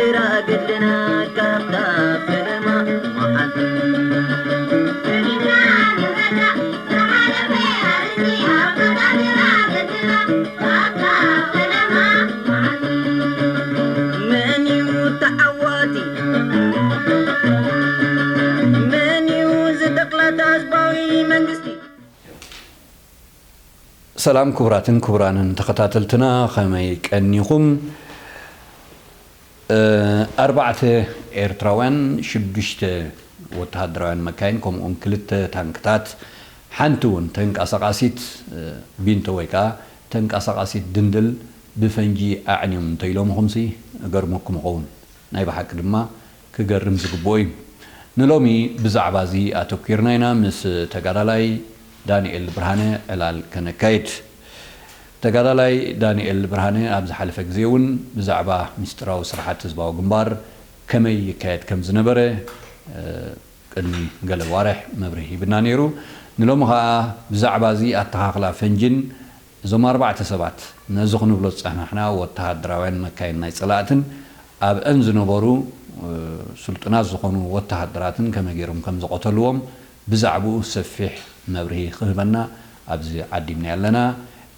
ግድና ካብታ ፈለማ መዓልቲ መን እዩ ተዓዋቲ? መን እዩ ዝደቕላ ህዝባዊ መንግስቲ? ሰላም ክቡራትን ክቡራንን ተኸታተልትና፣ ከመይ ቀኒኹም? እ፣ ኣርባዕተ ኤርትራውያን፣ ሽዱሽተ ወተሃደራውያን መካይን፣ ከምኡውን ክልተ ታንክታት፣ ሓንቲ እውን ተንቀሳቓሲት፣ እ፣ ቢንቶ ወይ ከዓ ተንቀሳቓሲት ድንድል ብፈንጂ ኣዕንዮም እንተኢሎምኹምሲ እገርመኩም ይኸውን። ናይ ብሓቂ ድማ ክገርም ዝግብኦ እዩ። ንሎሚ ብዛዕባ እዚ ኣተኲርና ኢና ምስ ተጋዳላይ ዳንኤል ብርሃነ ዕላል ከነካይድ። ተጋዳላይ ዳንኤል ብርሃነ ኣብ ዝሓለፈ ግዜ እውን ብዛዕባ ምስጢራዊ ስራሓት ህዝባዊ ግንባር ከመይ ይካየድ ከም ዝነበረ፣ እ፣ ቅድሚ ገለ ኣዋርሕ መብርሂ ሂብና ነይሩ። ንሎሚ ኸኣ ብዛዕባ እዚ ኣተኻኽላ ፈንጂን እዞም ኣርባዕተ ሰባት ነዚ ክንብሎ ዝጸናሕና ወተሃደራውያን መካይን ናይ ጸላእትን ኣብአን ዝነበሩ፣ እ፣ ስልጡናት ዝኾኑ ወተሃደራትን ከመይ ገይሮም ከም ዝቐተልዎም ብዛዕባኡ ሰፊሕ መብርሂ ክህበና ኣብዚ ዓዲምና ኣለና።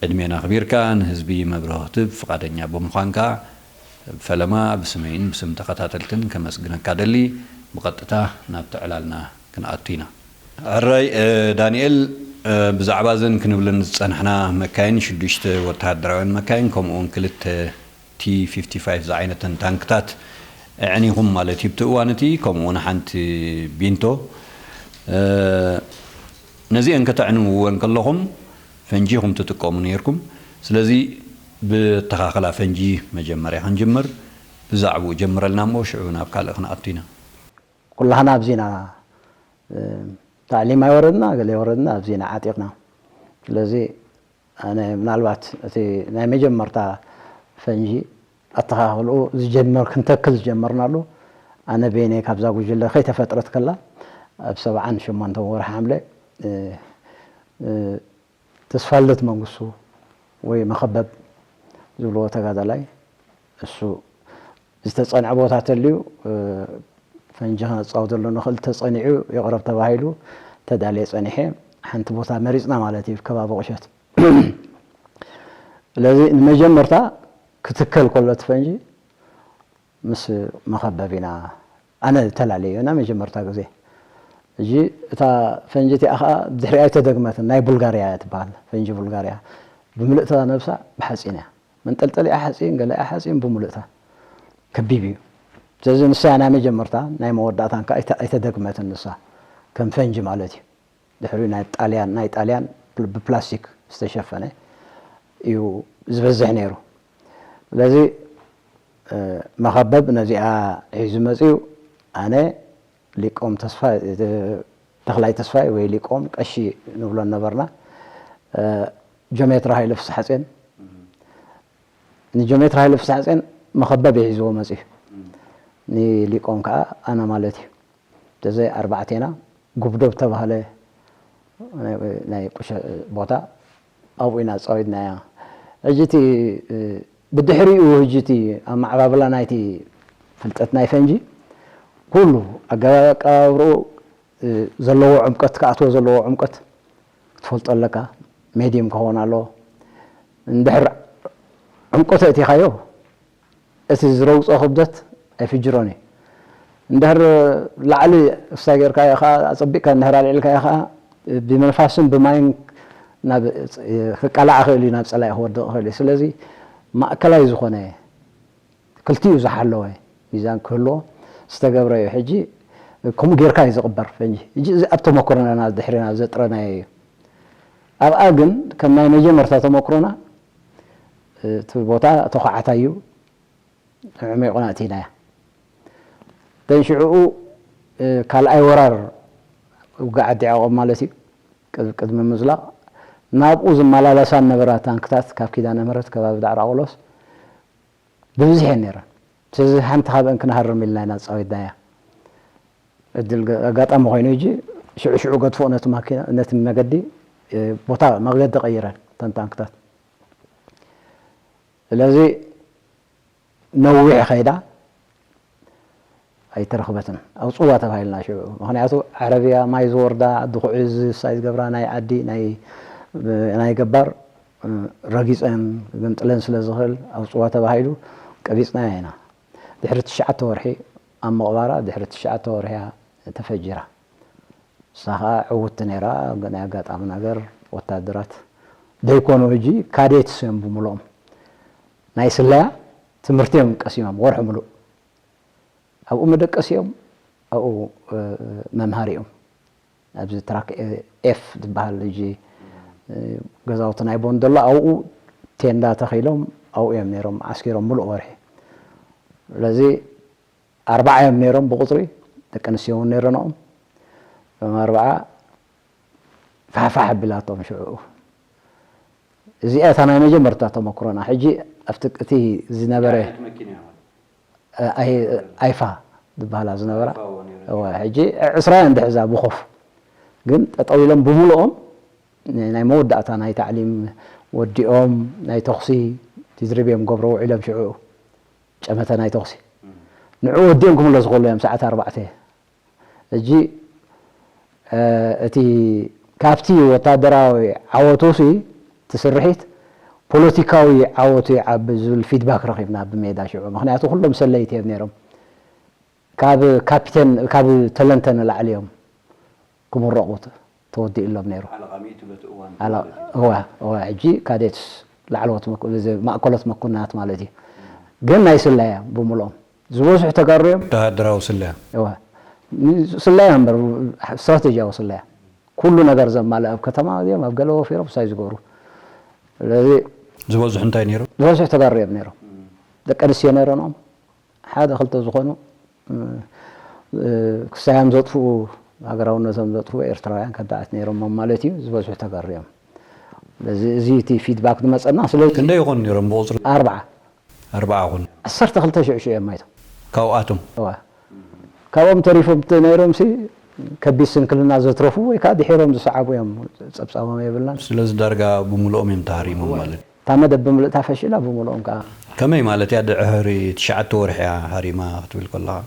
ዕድሜና ኣኽቢርካ ንህዝቢ መብርሂ ክትህብ ፍቓደኛ ብምዃንካ ብፈለማ ብስመይን ብስም ተኸታተልትን ከመስግነካ ደሊ። ብቐጥታ ናብቲ ዕላልና ክንኣቱ ኢና። ሕራይ፣ እ፣ ዳንኤል፣ እ፣ ብዛዕባ እዘን ክንብለን ዝጸናሕና መካይን፣ ሽዱሽተ ወተሃደራውያን መካይን፣ ከምኡውን ክልተ ቲ ፊፍቲ ፋይቭ ዝዓይነተን ታንክታት ኣዕኒኹም ማለት እዩ፣ ኣብቲ እዋን እቲ፣ ከምኡውን ሓንቲ ቢንቶ። እ፣ ነዚአን ከተዕንውወን ከለኹም ፈንጂ ኢኹም ትጥቀሙ ነይርኩም። ስለዚ ብተኻኸላ ፈንጂ መጀመርያ ክንጅምር፣ ብዛዕባኡ ጀምረልና እሞ ሽዑ ናብ ካልእ ክንኣቱ ኢና። ኩላህና ኣብዚና፣ እ፣ ታዕሊም ኣይወረድና፣ ገለ ኣይወረድና፣ ኣብዚና ዓጢቕና። ስለዚ ኣነ ምናልባት እቲ ናይ መጀመርታ ፈንጂ ኣተኻኽልኡ ዝጀመር፣ ክንተክል ዝጀመርናሉ፣ ኣነ በይነይ ካብዛ ጉጅለ ከይተፈጥረት ከላ፣ ኣብ ሰብዓን ሸሞንተን ወርሒ ሓምለ፣ እ፣ እ፣ ተስፋልደት መንግስቱ ወይ መኸበብ ዝብልዎ ተጋዳላይ፣ እሱ ዝተጸንዐ ቦታ ተልዩ፣ እ፣ ፈንጂ ከነጻውተሉ ንኽእል ተጸኒዑ ይቕረብ ተባሂሉ ተዳልየ ጸኒሐ። ሓንቲ ቦታ መሪጽና ማለት እዩ፣ ከባቢ ቁሸት። ስለዚ ንመጀመርታ ክትከል ከሎ እቲ ፈንጂ ምስ መኸበብ ኢና፣ ኣነ ተላለዮ ኢና መጀመርታ ግዜ። ሕጂ እታ ፈንጂ እቲኣ ኸኣ ድሕሪኣ ኣይተደግመትን፣ ናይ ቡልጋርያ እያ ትበሃል፣ ፈንጂ ቡልጋርያ። ብምልእታ ነብሳ ብሓጺን እያ። መንጠልጠሊኣ ሓጺን፣ ገለኣ ሓጺን ብምሉእታ ከቢብ እዩ። ስለዚ ንሳ ናይ መጀመርታ፣ ናይ መወዳእታን ከኣ ኣይተ-፣ ኣይተደግመትን ንሳ፣ ከም ፈንጂ ማለት እዩ። ድሕሪኡ ናይ ጣልያን፣ ናይ ጣልያን ብፕላስቲክ ዝተሸፈነ እዩ ዝበዝሕ ነይሩ። ስለዚ፣ እ፣ መኸበብ ነዚኣ ሒዙ መጺኡ፣ ኣነ ሊቆም ተስፋ-፣ ተኽላይ ተስፋይ ወይ ሊቆም ቀሺ ንብሎ ነበርና። እ፣ ጆሜትር ሃይለ ፍስሓጼን፣ ንጆሜትር ሃይለ ፍስሓጼን መኸበብ እዩ ሒዝዎ መጺኡ። ንሊቆም ከኣ ኣነ ማለት እዩ። ተዘይ ኣርባዕቴና ጉብዶብ ተባህለ ናይ፣ ናይ ቁሸ ቦታ ኣብኡ ኢና ጻዊድናያ። ሕጂ እቲ፣ እ፣ ብድሕሪኡ ሕጂ እቲ ኣመዓባብላ ናይቲ ፍልጠት ናይ ፈንጂ ኩሉ ኣገባብ ኣቀባብርኡ፣ እ፣ ዘለዎ ዕምቀት፣ ክኣትዎ ዘለዎ ዕምቀት ክትፈልጦ ኣለካ። ሜድየም ክኸውን ኣለዎ። እንድሕር ዕምቆት ኣእቲኻዮ፣ እቲ ዝረግጾ ክብደት ኣይፍጅሮን እዩ። እንድሕር ላዕሊ እስታ ጌርካዮ ኸኣ፣ ኣጸቢቕካ እንድሕር ኣልዒልካዮ ኸኣ፣ ብመንፋስን ብማይን ናብ፣ ክቃላዕ ይኽእል እዩ፣ ናብ ጸላኢ ክወድቕ ይኽእል እዩ። ስለዚ ማእከላይ ዝኾነ ክልቲኡ ዝሓለወ ሚዛን ክህልዎ ዝተገብረ እዩ። ሕጂ ከምኡ ጌርካ እዩ ዝቕበር ፈንጂ። ሕጂ እዚ ኣብ ተመክሮና ድሕሪና ዘጥረናዮ እዩ። ኣብኣ ግን ከም ናይ መጀመርታ ተመክሮና እቲ ቦታ ተዃዕታይ እዩ፣ ኣዕሚቑና ኣእቲናያ። ተን ሽዕኡ ካልኣይ ወራር ውግእ ዓዲ ያዕቆብ ማለት እዩ፣ ቅድ-፣ ቅድሚ ምዝላቕ ናብኡ ዝመላለሳ ዝነበራ ታንክታት ካብ ኪዳነ ምህረት ከባቢ ዳዕሮ ኣውሎስ ብብዝሒ እየን ነይረን። ስለዚ ሓንቲ ካብአን ክንሃርም ኢልና ኢና ጻዊድናያ። ዕድል ገ-፣ ኣጋጣሚ ኮይኑ፣ ሕጂ ሽዑ ሽዑ ገድፍኦ ነቲ ማኪና፣ ነቲ መገዲ፣ እ፣ ቦታ መገዲ ቀይረን እተን ታንክታት። ስለዚ ነዊሕ ከይዳ፣ ኣይተረኽበትን። ኣውፅዋ ተባሂልና ሽዑ። ምኽንያቱ ዓረብያ ማይ ዝወርዳ፣ ዓዲ ኩዒ ዝሳይ ዝገብራ ናይ ዓዲ፣ ናይ፣ ናይ ገባር፣ እ፣ ረጊፀን ገምጥለን ስለ ዝኽእል ኣውፅዋ ተባሂሉ ቀቢፅናያ ኢና። ድሕሪ ትሽዓተ ወርሒ ኣብ ምቕባራ፣ ድሕሪ ትሽዓተ ወርሒ እያ ተፈጂራ። ንሳ ኸዓ ዕውትቲ ነይራ። ናይ ኣጋጣሚ ነገር ወታደራት ደይኮኑ፣ ሕጂ ካዴትስ እዮም ብምልኦም። ናይ ስለያ ትምህርቲ እዮም ቀሲሞም ወርሒ ምሉእ። ኣብኡ መደቀሲ እዮም፣ ኣብኡ፣ እ፣ መምሃሪ እዮም። ኣብዚ ትራክ ኤፍ ዝበሃል ሕጂ፣ እ፣ ገዛውቲ ናይ ቦንድ ዘሎ ኣብኡ ቴንዳ ተኺሎም ኣብኡ እዮም ነይሮም ዓስኪሮም ምሉእ ወርሒ። ስለዚ ኣርባዓ እዮም ነይሮም ብቁፅሪ፣ ደቂ ኣንስትዮ እውን ነይረንኦም። እዞም ኣርባዓ ፋሕፋሕ ኣቢላቶም ሽዑ። እዚኣ እታ ናይ መጀመርታ ተመክሮና። ሕጂ ኣብቲ እቲ ዝነበረ፣ እ፣ ኣይ-፣ ኣይፋ ዝበሃላ ዝነበራ። እወ፣ ሕጂ ዕስራ እየን ድሕዛ ብኾፍ። ግን ጠጠው ኢሎም ብምልኦም ናይ መወዳእታ ናይ ታዕሊም ወዲኦም ናይ ተኹሲ ትድሪብ እዮም ገብሮ ውዒሎም ሽዑ ጨመተ ናይ ተኹሲ። ንዑ ወዲኦም ክምለሱ ከሎ እዮም ሰዓት ኣርባዕተ። ሕጂ፣ እ፣ እቲ ካብቲ ወታደራዊ ዓወቱሲ እቲ ስርሒት ፖለቲካዊ ዓወቱ ይዓቢ ዝብል ፊድባክ ረኺብና ብሜዳ ሽዑ። ምኽንያቱ ኩሎም ሰለይቲ እዮም ነይሮም። ካብ ካፒቴን፣ ካብ ተለንተ ንላዕሊ እዮም ክምረቑ ተ-፣ ተወዲእሎም ነይሩ። ሓለቓ ሚእቲ በቲ እዋን ኣላ-፣ ማለት እዩ። እወ፣ እወ፣ ሕጂ ካዴትስ ላዕለዎት መኮ-፣ እዚ ማእከሎት መኮንናት ማለት እዩ። ግን ናይ ስለያ ብምልኦም ዝበዝሑ ተጋሩ እዮም። ወተሃደራዊ ስለያ። እወ። ስለያ እምበር ስትራቴጂያዊ ስለያ። ኩሉ ነገር ዘማልእ ኣብ ከተማ እዮም፣ ኣብ ገለ ወፊሮም ሳይ ዝገብሩ። ስለዚ ዝበዝሑ እንታይ ነይሮም? ዝበዝሑ ተጋሩ እዮም ነይሮም። ደቂ ኣንስትዮ ነይረንኦም። ሓደ ክልተ ዝኾኑ፣ እ፣ እ፣ ክሳዮም ዘጥፍኡ፣ ሃገራውነቶም ዘጥፍኡ ኤርትራውያን ከዳዓት ነይሮም ማለት እዩ። ዝበዝሑ ተጋሩ እዮም። ስለዚ እዚ እቲ ፊድባክ ዝመጸና። ስለዚ ክንደይ ይኾኑ ነይሮም ብቑጽሪ? ኣርባዓ። ኣርባዓ ኾኑ። ዓሰርተ ክልተ ሽዑ ሽዑ እዮም ማይቶም። ካብኣቶም? እዋ። ካብኦም ተሪፎም ተ-፣ ነይሮምሲ ከቢድ ስንክልና ዘትረፉ ወይ ከዓ ድሒሮም ዝሰዓቡ እዮም። ጸብጻቦም የብልናን። ስለዚ ዳርጋ ብምልኦም እዮም ተሃሪሞም ማለት እዩ። እታ መደብ ብምልእታ ፈሺላ ብምልኦም ከዓ። ከመይ ማለት እያ? ድሕሪ ትሽዓተ ወርሒ እያ ሃሪማ ክትብል ከለኻ?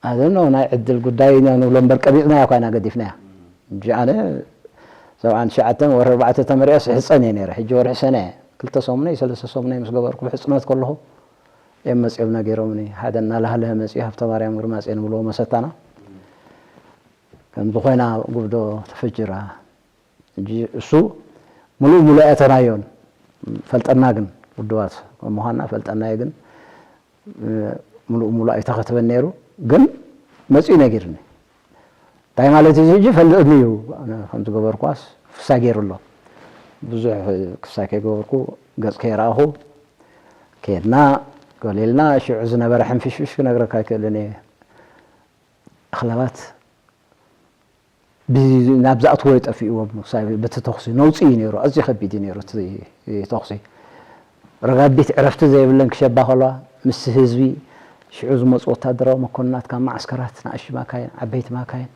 ኣደኖ ናይ ዕድል ጉዳይ ኢና ንብሎ እምበር ቀቢጽናያ እኳ ኢና ገዲፍናያ። እንጂ ኣነ ሰብዓን ትሽዓተን ወርሒ ኣርባዕተ ተመሪዐ ስሕጸን እየ ነይረ። ሕጂ ወርሒ ሰነ እየ። ክልተ ሰሙነ ሰለስተ ሰሙነ ምስ ገበርኩ ብሕጽነት ከለኹ እዮም መጺኦም ነጊሮምኒ። ሓደ እናላህለሀ መጺኡ ሃብተማርያም ግርማጼ ንብልዎ መሰታና። ከምዚ ኮይና ጉብዶ ተፈጅራ። ሕጂ እሱ ምሉእ ምሉእ ኣይተናዮን። ፈልጠና ግን ውድባት ከም ምዃንና ፈልጠናዮ ግን፣ እ፣ ምሉእ ምሉእ ኣይተኸትበን ነይሩ። ግን መጺኡ ነጊርኒ። እንታይ ማለት እዩ? ሕጂ ፈልጥኒ እዩ። ኣነ ከም ዝገበርኳስ ፍሳ ገይሩ ኣሎ። ብዙሕ ክሳይ ከይገበርኩ ገጽ ከይረኣኹ ከድና፣ ገሊልና፣ ሽዑ ዝነበረ ሕንፍሽፍሽ ክነግረካ ኣይክእልን እየ። ኣኽላባት ብ-፣ ናብ ዝኣትዎ ይጠፍእዎም። ሳብ-፣ በቲ ተኹሲ ነውጺ እዩ ነይሩ። ኣዝዩ ከቢድ እዩ ነይሩ እቲ ተኹሲ። ረጋዲት ዕረፍቲ ዘይብለን ክሸባ ከለዋ፣ ምስ ህዝቢ፣ ሽዑ ዝመጹ ወታደራዊ መኮንናት ካብ መዓስከራት፣ ንኣሽቱ ማካይን፣ ዓበይቲ ማካይን፣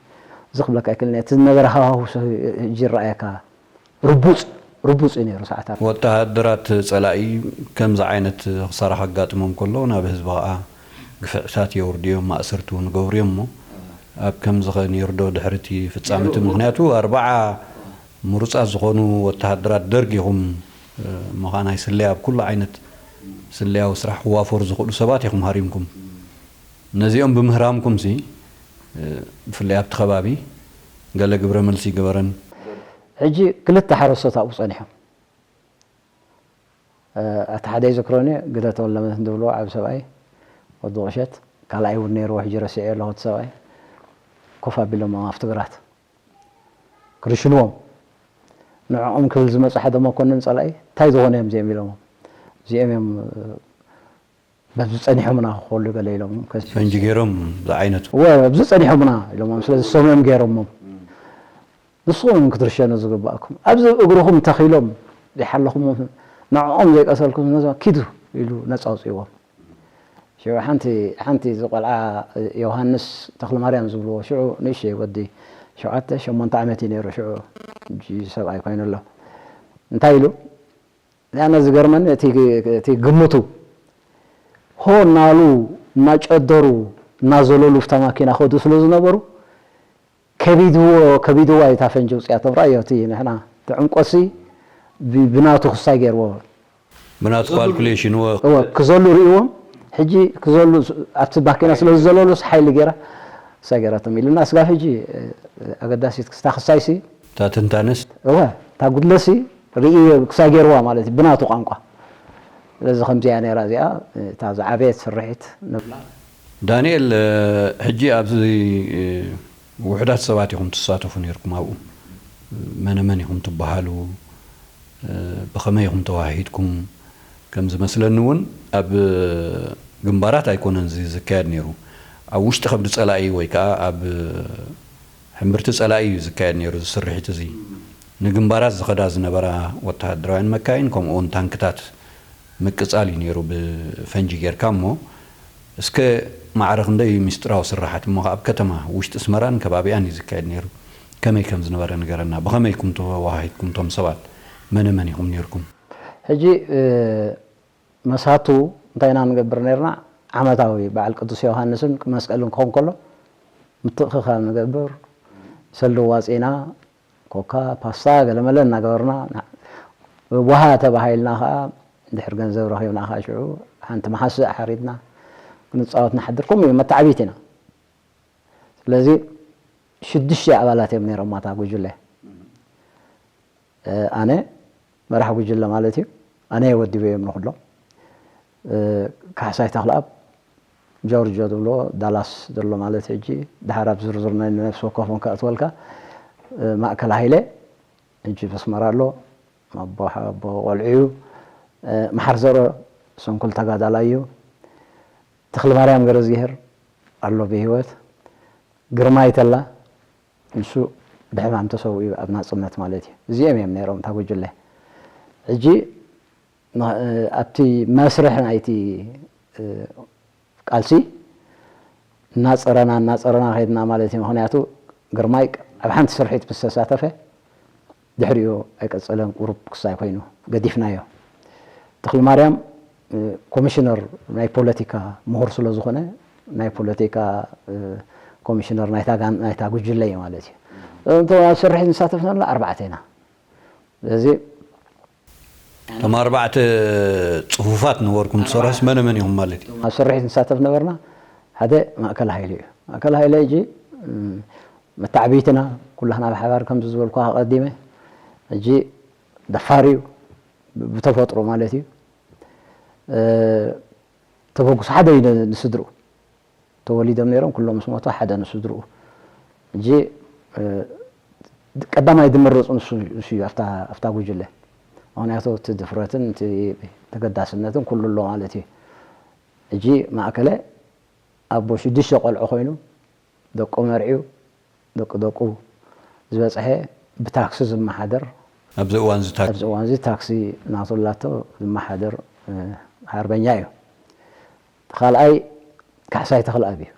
እዚ ክብለካ ኣይክእልን እየ። እቲ ዝነበረ ሃዋህው ሰ-፣ ሕጂ ይረኣየካ። ርቡጽ፣ ርቡጽ እዩ ነይሩ ሰዓታት። ወተሃደራት ጸላኢ ከምዚ ዓይነት ክሳራ ከጋጥሞም ከሎ፣ ናብ ህዝቢ ኸኣ ግፍዕታት የውርድዮም፣ ማእሰርቲ እውን ይገብሩዮም እሞ፣ ኣብ ከምዚ ኸ ነይሩ ዶ ድሕሪ እቲ ፍጻመ እቲ? ምኽንያቱ ኣርባዓ ምሩጻት ዝኾኑ ወተሃደራት ደርግ ኢኹም፣ እ፣ እሞ ኸኣ ናይ ስለያ፣ ኣብ ኩሉ ዓይነት ስለያዊ ስራሕ ክዋፈሩ ዝኽእሉ ሰባት ኢኹም ሃሪምኩም። ነዚኦም ብምህራምኩምሲ፣ እ፣ ብፍላይ ኣብቲ ከባቢ ገለ ግብረ መልሲ ይገበረን። ሕጂ ክልተ ሓረስቶት ኣብኡ ጸኒሖም። እ፣ እቲ ሓደ ይዝክሮኒ፣ ግደ ተወልደመድህን ዝብልዎ ዓቢ ሰብኣይ፣ ወዲ ቁሸት፣ ካልኣይ እውን ነይርዎ፣ ሕጂ ረሲዐ ኣለኹ እቲ ሰብኣይ። ኮፍ ኣቢሎሞም ኣብቲ ግራት ክርሽንዎም። ንዕኦም ክብል ዝመጹ ሓደ መኮንን ጸላኢ፣ እንታይ ዝኾኑ እዮም እዚኦም ኢሎሞም። እዚኦም እዮም፣ እ፣ በዚ ጸኒሖምና ክኾሉ ገለ ኢሎም ከስ-፣ ፈንጂ ገይሮም ዝዓይነቱ። እወ፣ ኣብዚ ጸኒሖምና ኢሎሞም፣ ስለዚ እሶም እዮም ገይሮሞም። ንስኹም እዮም ክትርሸኑ ዝግባእኩም። ኣብዚ እግርኹም ተኺሎም ዘይሓለኹም፣ ንዕኦም ዘይቀሰልኩም ነዞም ኪዱ ኢሉ ነጻ ኣውጺእዎም። ሽዑ ሓንቲ፣ ሓንቲ እዚ ቆልዓ ዮሃንስ ተኽለማርያም ዝብልዎ፣ ሽዑ ንእሽተይ ወዲ ሸውዓተ ሸሞንተ ዓመት እዩ ነይሩ። ሽዑ ሕጂ ሰብኣይ ኮይኑ ኣሎ። እንታይ ኢሉ? ኣነ ዝገርመኒ እቲ፣ እቲ ግምቱ፣ ሆ እናሉ እናጨደሩ እናዘለሉ ብታ ማኪና ከዱ ስለ ዝነበሩ ከቢድዎ ከቢድዋ እታ ፈንጂ ውፅኣቶም። ራእዮ እቲ ንሕና እቲ ዕምቆሲ ብ- ብናቱ ክሳይ ገይርዎ። ብናቱ ካልኩሌሽን ወ እወ ክዘሉ ርእዎም። ሕጂ ክዘሉ ኣብቲ ማኪና ስለ ዝዘለሉስ ሓይሊ ገይራ ክሳይ ገይራቶም ኢሉና። ስጋብ ሕጂ ኣገዳሲት ክስታ ክሳይሲ እታ ትንታነስ እወ እታ ጉድለሲ ርእዮ ክሳይ ገይርዋ ማለት እዩ ብናቱ ቋንቋ። ስለዚ ከምዚኣ ነይራ እዚኣ እታ ዝዓበየት ስርሒት ንብላ። ዳንኤል፣ ሕጂ ኣብዚ ውሑዳት ሰባት ኢኹም ትሳተፉ ነይርኩም ኣብኡ። መነ መን ኢኹም ትበሃሉ? ብኸመይ ኢኹም ተዋሂድኩም? ከም ዝመስለኒ እውን ኣብ ግንባራት ኣይኮነን እዚ ዝካየድ ነይሩ። ኣብ ውሽጢ ከብዲ ጸላኢ ወይ ከዓ ኣብ ሕምብርቲ ጸላኢ እዩ ዝካየድ ነይሩ እዚ ስርሒት እዚ። ንግንባራት ዝኸዳ ዝነበራ ወተሃደራውያን መካይን ከምኡ እውን ታንክታት ምቅጻል እዩ ነይሩ ብፈንጂ ጌርካ። እሞ እስከ ማዕረ ክንደይ እዩ ሚስጥራዊ ስራሓት እሞ ኣብ ከተማ ውሽጢ ኣስመራን ከባቢኣን እዩ ዝካየድ ነይሩ? ከመይ ከም ዝነበረ ንገረና። ብኸመይ ኢኹም ተዋሂድኩም እቶም ሰባት? መነ መን ኢኹም ነይርኩም? ሕጂ መሳቱ እንታይ ኢና ንገብር ነርና? ዓመታዊ በዓል ቅዱስ ዮሃንስን መስቀልን ክኾን ከሎ ምትእኽኻብ ንገብር። ሰልዲ ዋፂና ኮካ ፓስታ ገለመለ እናገበርና ውሃ ተባሂልና ከዓ ድሕር ገንዘብ ረኺብና ከዓ ሽዑ ሓንቲ መሓስእ ሓሪድና ክንፃወት ንሓድር። ከምኡ እዩ መተዓቢት ኢና። ስለዚ ሽዱሽተ ኣባላት እዮም ነይሮም ማታ ጉጅለ። ኣነ መራሕ ጉጅለ ማለት እዩ። ኣነ ወዲበ እዮም ንኩሎም። ካሕሳይ ተኽለኣብ ጆርጆ ዝብሎ ዳላስ ዘሎ ማለት ሕጂ ድሓር ኣብ ዝርዝር ናይ ነፍሲ ወከፎም ከእትወልካ። ማእከል ሃይለ ሕጂ በስመራ ኣሎ። ኣቦ ኣቦ ቆልዑ እዩ። መሓር ዘሮ ስንኩል ተጋዳላይ እዩ። ተኽለ ማርያም ገረዝግሄር ኣሎ ብህይወት። ግርማይ ተላ ንሱ ብሕማም ተሰዊኡ ኣብ ናጽነት ማለት እዩ። እዚኦም እዮም ነይሮም እታ ጉጅለ። ሕጂ ኣብቲ መስርሕ ናይቲ ቃልሲ እናጸረና እናጸረና ከይድና ማለት እዩ። ምኽንያቱ ግርማይ ኣብ ሓንቲ ስርሒት ምስ ተሳተፈ ድሕሪኡ ኣይቀጸለን። ቁሩብ ክሳይ ኮይኑ ገዲፍናዮ። ተኽለማርያም ኮሚሽነር ናይ ፖለቲካ ምሁር ስለ ዝኾነ ናይ ፖለቲካ ኮሚሽነር ናይታ ጉጅለ እዩ ማለት እዩ። እቶም ኣብ ስርሒት ንሳተፍ ዘለና ኣርባዕተ ኢና። ስለዚ እቶም ኣርባዕተ ፅፉፋት ነበርኩም ትሰርሑስ መነ መን ኢኹም ማለት እዩ? ኣብ ስርሒት ንሳተፍ ነበርና ሓደ ማእከል ሃይለ እዩ። ማእከል ሃይለ ሕጂ መታዕብይትና ኩላህና ብሓባር ከምዚ ዝበልኩ ኣቐዲመ ሕጂ ደፋር እዩ ብተፈጥሮ ማለት እዩ። ተበግሱ ሓደ እዩ ንስድርኡ ተወሊዶም ነይሮም ኩሎም ምስ ሞቱ ሓደ ንስድርኡ ሕጂ ቀዳማይ ዝምረፁ ንሱ እዩ ኣብታ ጉጅለ። ምክንያቱ እቲ ድፍረትን እቲ ተገዳስነትን ኩሉ ኣሎ ማለት እዩ። ሕጂ ማእከለ ኣቦ ሽዱሽተ ቆልዑ ኮይኑ ደቁ መርዕዩ ደቂ ደቁ ዝበፅሐ ብታክሲ ዝመሓደር ኣብዚ እዋን እዚ ታክሲ ኣብዚ እዋን እዚ ታክሲ ናቱ ላቶ ዝመሓደር ሓርበኛ እዩ። ካልኣይ ካሕሳይ ተኽለኣብ እዩ።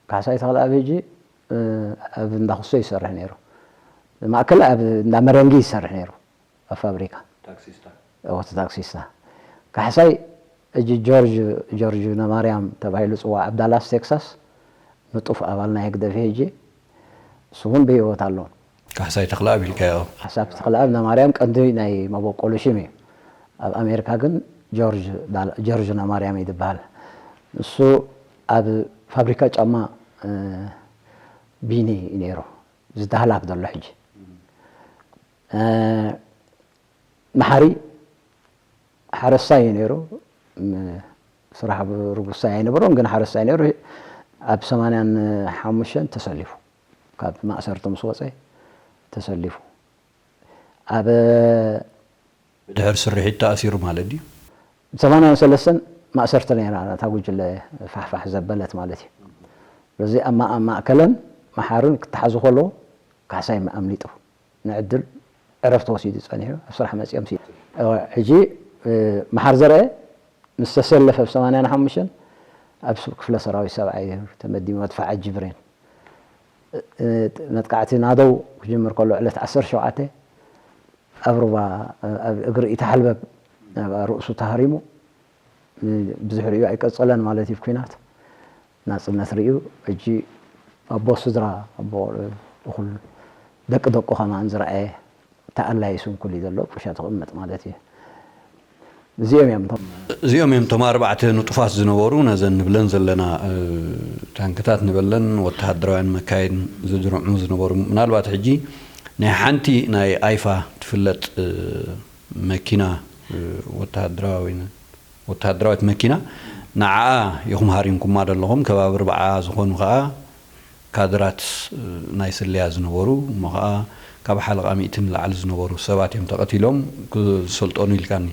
ካሕሳይ ተኽለኣብ ሕጂ ኣብ እንዳ ኩሶ ይሰርሕ ነይሩ። ማእከል ኣብ እንዳ መረንጊ ይሰርሕ ነይሩ ኣብ ፋብሪካ። ታክሲስታ ወቲ ታክሲስታ ካሕሳይ እጂ ጆርጅ ጆርጅ ነማርያም ተባሂሉ ጽዋዕ ኣብ ዳላስ ቴክሳስ ንጡፍ ኣባል ናይ ህግደፍ ሕጂ እሱ እውን ብህይወት ኣሎ። ካሕሳይ ተኽለኣብ ኢልካዮ። ሓሳብ ተኽለኣብ ነማርያም ቀንዲ ናይ መበቆሉ ሽም እዩ። ኣብ ኣሜሪካ ግን ጆርጅ ነማርያም እዩ ዝበሃል። ንሱ ኣብ ፋብሪካ ጫማ ቢኒ እዩ ነይሩ ዝዳህላክ ዘሎ ሕጂ መሓሪ ሓረስታይ እዩ ነይሩ። ስራሕ ርጉሳይ ኣይነበሮን ግን ሓረስታይ ነይሩ። ኣብ ሰማንያን ሓሙሽተን ተሰሊፉ ካብ ማእሰርቲ ምስ ወፀ ተሰሊፉ ኣብ ብድሕር ስርሒት ተኣሲሩ ማለት ድዩ? ሰማንያን ሰለስተን ማእሰርቲ ነይራ እታ ጉጅለ ፋሕፋሕ ዘበለት ማለት እዩ። ስለዚ ኣብ ማእከለን መሓርን ክተሓዙ ከለዉ ካሕሳይ ኣምሊጡ ንዕድል ዕረፍቲ ወሲዱ ጸኒሑ ኣብ ስራሕ መጺኦም ሲ ሕጂ መሓር ዘርአ ምስ ተሰለፈ ብ ሰማንያን ሓሙሽተን ኣብ ክፍለ ሰራዊት ሰብዓይ ተመዲቡ መድፍዓት ጅብሬን መጥቃዕቲ ናደው ክጅምር ከሎ ዕለት ዓሰርተ ሸውዓተ ኣብ ሩባ ኣብ እግሪ ኢተሓልበብ ርእሱ ተሃሪሙ ብዙሕ ርእዩ ኣይቀጸለን ማለት እዩ ኩናት። ናጽነት ርእዩ፣ ሕጂ ኣቦ ስድራ፣ ኣቦ ቆልዑ፣ እኹል ደቂ ደቁ ከማን ዝረኣየ ተኣላዪ ስንኩል እዩ ዘሎ፣ ቁሸት ክቕመጥ ማለት እዩ። እዚኦም እዮም እቶም እዚኦም እዮም እቶም ኣርባዕተ ንጡፋት ዝነበሩ፣ ነዘን ንብለን ዘለና፣ እ፣ ታንክታት ንበለን ወተሃደራውያን መካይን ዝድርዑ ዝነበሩ። ምናልባት ሕጂ ናይ ሓንቲ ናይ ኣይፋ ትፍለጥ፣ እ፣ መኪና፣ እ፣ ወተሃደራዊ ወተሃደራዊት መኪና፣ ንዓኣ ኢኹም ሃሪምኩማ ዘለኹም። ከባቢ ኣርብዓ ዝኾኑ ከኣ ካድራት፣ እ፣ ናይ ስለያ ዝነበሩ፣ እሞ ከኣ ካብ ሓለቓ ሚእቲ ንላዕሊ ዝነበሩ ሰባት እዮም ተቐቲሎም፣ ክሰልጠኑ ኢልካኒ።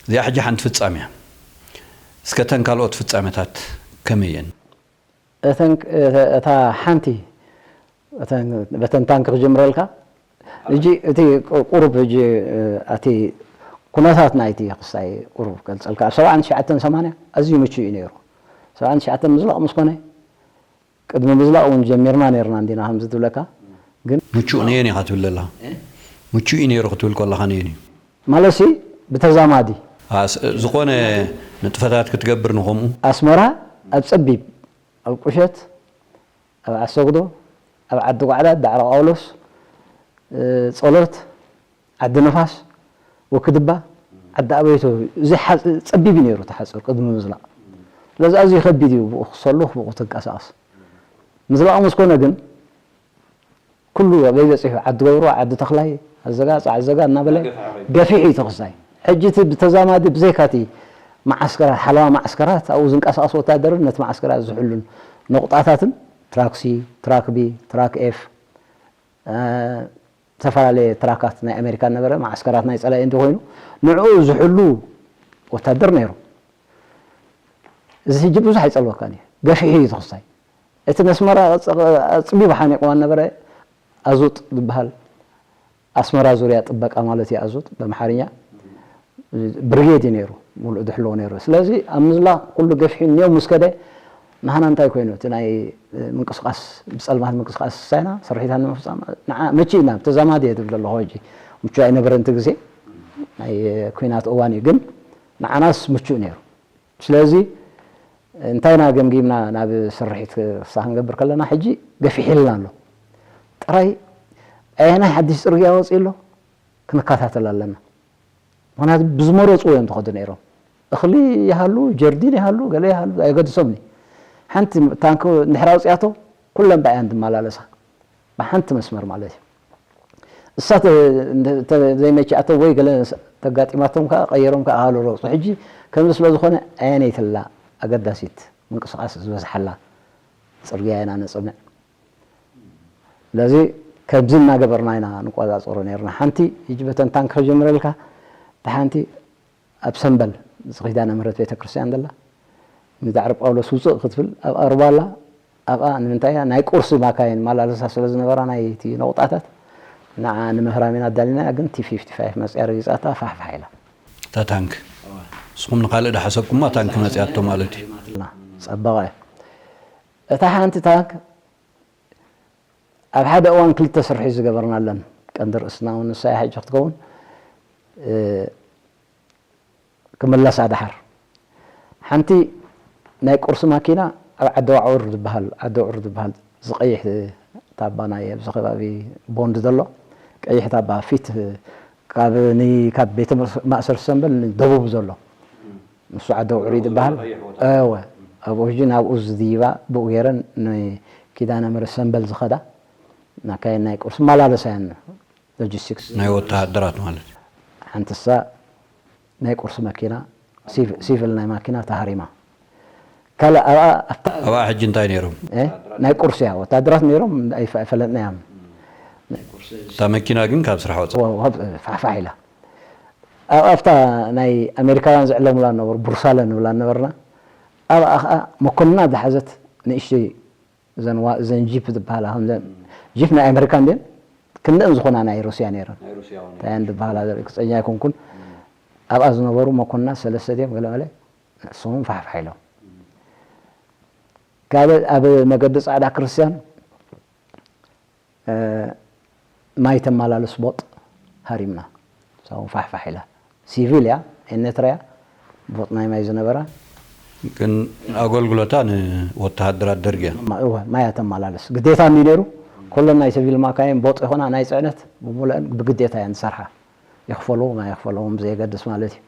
እዚኣ ሕጂ ሓንቲ ፍጻመ እያ። እስከ እተን ካልኦት ፍጻመታት ከመይ እየን? እተን፣ እተ-፣ እታ ሓንቲ፣ እተን፣ በተን ታንክ ክጅምረልካ፣ ሕጂ እቲ ቁ-፣ ቁሩብ ሕጂ፣ እ፣ እቲ ኩነታት ናይቲ ክስታይ ቁሩብ ገልጸልካ። ኣብ ሰብዓን ትሽዓተን ሰማንያ ኣዝዩ ምቹእ እዩ ነይሩ። ሰብዓን ትሽዓተን ምዝላቕ ምስ ኮነ፣ ቅድሚ ምዝላቕ እውን ጀሚርና ነይርና እንዲና ከምዚ ትብለካ። ግን ምቹእ ነየን ኢኻ ትብል ዘለኻ? እ? ምቹእ እዩ ነይሩ ክትብል ከለኻ ነየን እዩ? ማለትሲ ብተዛማዲ። ኣስ-፣ ዝኾነ ንጥፈታት ክትገብር ንኸምኡ? ኣስመራ ኣብ ጸቢብ፣ ኣብ ቁሸት፣ ኣብ ዓሰግዶ፣ ኣብ ዓዲ ጓዕዳድ፣ ዳዕሮ ጳውሎስ፣ እ፣ ጸሎት፣ ዓዲ ነፋስ፣ ወክድባ፣ ዓዲ ኣበይቶ፣ እዚ ሓጽ-፣ ጸቢብ እዩ ነይሩ እቲ ሓጹር ቅድሚ ምዝላቕ። ስለዚ ኣዝዩ ከቢድ እዩ ብኡ ክሰሉ፣ ብኡ ክትንቀሳቐስ። ምዝላቕ ምስ ኮነ ግን ኩሉ ኣበይ በጺሑ፣ ዓዲ ገብሩ፣ ዓዲ ተኽላይ፣ ኣዘጋ፣ ጻዕዘጋ እናበለ ገፊሑ እዩ ተኽስታይ። ሕጂ እቲ ብተዛማዲ ብዘይካ እቲ መዓስከራት፣ ሓለዋ መዓስከራት፣ ኣብኡ ዝንቀሳቐስ ወታደርን ነቲ መዓስከራት ዝሕሉን ነቑጣታትን፣ ትራክ ሲ፣ ትራክ ቢ፣ ትራክ ኤፍ፣ እ፣ ዝተፈላለየ ትራካት ናይ ኣሜሪካ ነበረ፣ መዓስከራት ናይ ጸላኢ እንተኾይኑ፣ ንዕኡ ዝሕሉ ወታደር ነይሩ። እዚ ሕጂ ብዙሕ ኣይጸልወካን እዩ፣ ገፊሑ እዩ ተኽስታይ። እቲ ነስመራ ኣጽ-፣ ኣጽቢቡ ሓኒቕዋ ነበረ፣ ኣዙጥ ዝበሃል ኣስመራ ዙርያ ጥበቃ ማለት እዩ፣ ኣዙጥ ብኣምሓርኛ ብርጌድ እዩ ነይሩ፣ ሙሉእ ዝሕልዎ ነይሩ። ስለዚ ኣብ ምዝላቕ ኩሉ ገፊሑ እኒኦ ምስ ከደ፣ ንሃና እንታይ ኮይኑ፣ እቲ ናይ ምንቅስቓስ፣ ብጸልማት ምንቅስቓስ ሳይና፣ ስርሒታት ንምፍጻም ንዓ ምቹእ ኢና፣ ተዛማዲ እየ ዝብል ዘለኹ ሕጂ። ምቹእ ኣይነበረን እቲ ግዜ፣ ናይ ኲናት እዋን እዩ፣ ግን ንዓናስ ምቹእ ነይሩ። ስለዚ እንታይ ኢና ገምጊምና ናብ ስርሒት ክሳ ክንገብር ከለና፣ ሕጂ ገፊሕልና ኣሎ። ጥራይ ኣየናይ ሓድሽ ጽርግያ ወጺኡ ኣሎ ክንከታተል ኣለና። ምኽንያቱ ብዝመረጽዎ እዮም ዝኸዱ ነይሮም። እኽሊ ይሃሉ፣ ጀርዲን ይሃሉ፣ ገለ ይሃሉ፣ ኣየገድሶምን እዩ። ሓንቲ ታንክ እንድሕር ኣውጺኣቶ፣ ኩለን ብኣያን ዝመላለሳ። ብሓንቲ መስመር ማለት እዩ። እሳ ተ-፣ እንተ-፣ እንተ ዘይመችኣቶም ወይ ገለ ስ-፣ ተጋጢማቶም ከኣ ቀይሮም ከኣ ሃሎ ረግጹ። ሕጂ ከምዚ ስለ ዝኾነ ኣየነይትላ ኣገዳሲት ምንቅስቓስ ዝበዝሓላ ጽርግያ ኢና ነጽንዕ። ስለዚ ከምዚ እናገበርና ኢና ንቆጻጸሮ ነይርና። ሓንቲ ሕጂ በተን ታንክ ክጀምረልካ፣ እታ ሓንቲ ኣብ ሰምበል፣ እዚ ኪዳነ ምህረት ቤተክርስትያን ዘላ፣ ንዳዕሮ ጳውሎስ ውፅእ ክትብል ኣብ ኣርባላ፣ ኣብኣ ንምንታይ እያ? ናይ ቁርሲ ማካይን ማላለሳ ስለ ዝነበራ ናይቲ ነቑጣታት፣ ንዓ ንምህራም ኢና ኣዳሊናያ፣ ግን ቲ ፊፍቲ ፋይቭ መፅያ ረጊፃታ፣ ፋሕፋሕ ኢላ። እታ ታንክ። ንስኹም ንኻልእ ዳሓሰብኩማ ታንክ መፅያቶ ማለት እዩ። ጸበቐ። እታ ሓንቲ ታንክ ኣብ ሓደ እዋን ክልተ ስርሒ ዝገበርናለን፣ ቀንዲ ርእስና እውን ንሳ እያ ሕጂ ክትከውን፣ እ፣ ክምለሳ ደሓር። ሓንቲ ናይ ቁርሲ ማኪና ኣብ ዓዲ ዋዕውር ዝበሃል፣ ዓዲ ውዕር ዝበሃል፣ እዚ ቀይሕ ታባ ናይ ኣብዚ ከባቢ ቦንድ ዘሎ፣ ቀይሕ ታባ ፊት ካብ ን-፣ ካብ ቤተ መስ-፣ ማእሰርቲ ሰምበል ንደቡብ ዘሎ፣ ንሱ ዓዲ ውዕር እዩ ዝበሃል። ቀይሕ ቦታ። እወ፣ ኣብኡ ሕጂ ናብኡ ዝድይባ፣ ብኡ ገይረን ንኪዳነ ምሕረት ሰምበል ዝኸዳ፣ ናካየን ናይ ቁርሲ መላለሳየን ሎጂስቲክስ። ናይ ወተሃደራት ማለት እዩ። ሓንትሳ ናይ ቁርሲ መኪና፣ ሲቪ-፣ ሲቪል ናይ ማኪና ተሃሪማ። ካልእ ኣብኣ፣ ኣብታ ኣብኣ ሕጂ እንታይ ነይሮም? እ? ናይ ቁርሲ እያ፣ ወተሃደራት ነይሮም፣ ኣይፈ-፣ ኣይፈለጥናዮም። ናይ ቁርሲ እታ መኪና ግን ካብ ስራሕ ወጻ። ወ-፣ ወ-፣ ፋሕፋሕ ኢላ። ኣብ፣ ኣብታ ናይ ኣሜሪካውያን ዝዕለሙላ ነበሩ፣ ቡርሳለ ንብላ ነበርና። ኣብኣ ኸኣ መኮንና ዝሓዘት ንእሽተይ እዘን ዋ-፣ እዘን ጂፕ ዝበሃላ፣ ከምዘን ጂፕ ናይ ኣሜሪካ እንድየን፣ ክንደን ዝኾና ናይ ሩስያ ነይረን። ናይ ሩስያ እውን። እንታይ እየን ዝበሃላ ርግጸኛ ኣይኮንኩን። ኣብኣ ዝነበሩ መኮንናት ሰለስተ ድዮም ገለ መለ፣ ንሶም ፋሕፋሕ ኢሎም። ካልእ ኣብ መገዲ ጻዕዳ ክርስትያን፣ እ፣ ማይ ተመላልስ ቦጥ ሃሪምና። ንሳ እውን ፋሕፋሕ ኢላ። ሲቪል እያ፣ ኤርትራ እያ፣ ቦጥ ናይ ማይ ዝነበራ። ግን ኣገልግሎታ ንወተሃደራት ደርግ እያ። እወ፣ ማይ እያ ተመላለስ። ግዴታ እንዲ ነይሩ። ኩለን ናይ ሲቪል ማካይን ቦጥ ይኾና ናይ ፅዕነት ብሙሉአን ብግዴታ እየን ዝሰርሓ። ይኽፈሉ ማይ ይኽፈሎም ብዘየገድስ ማለት እዩ።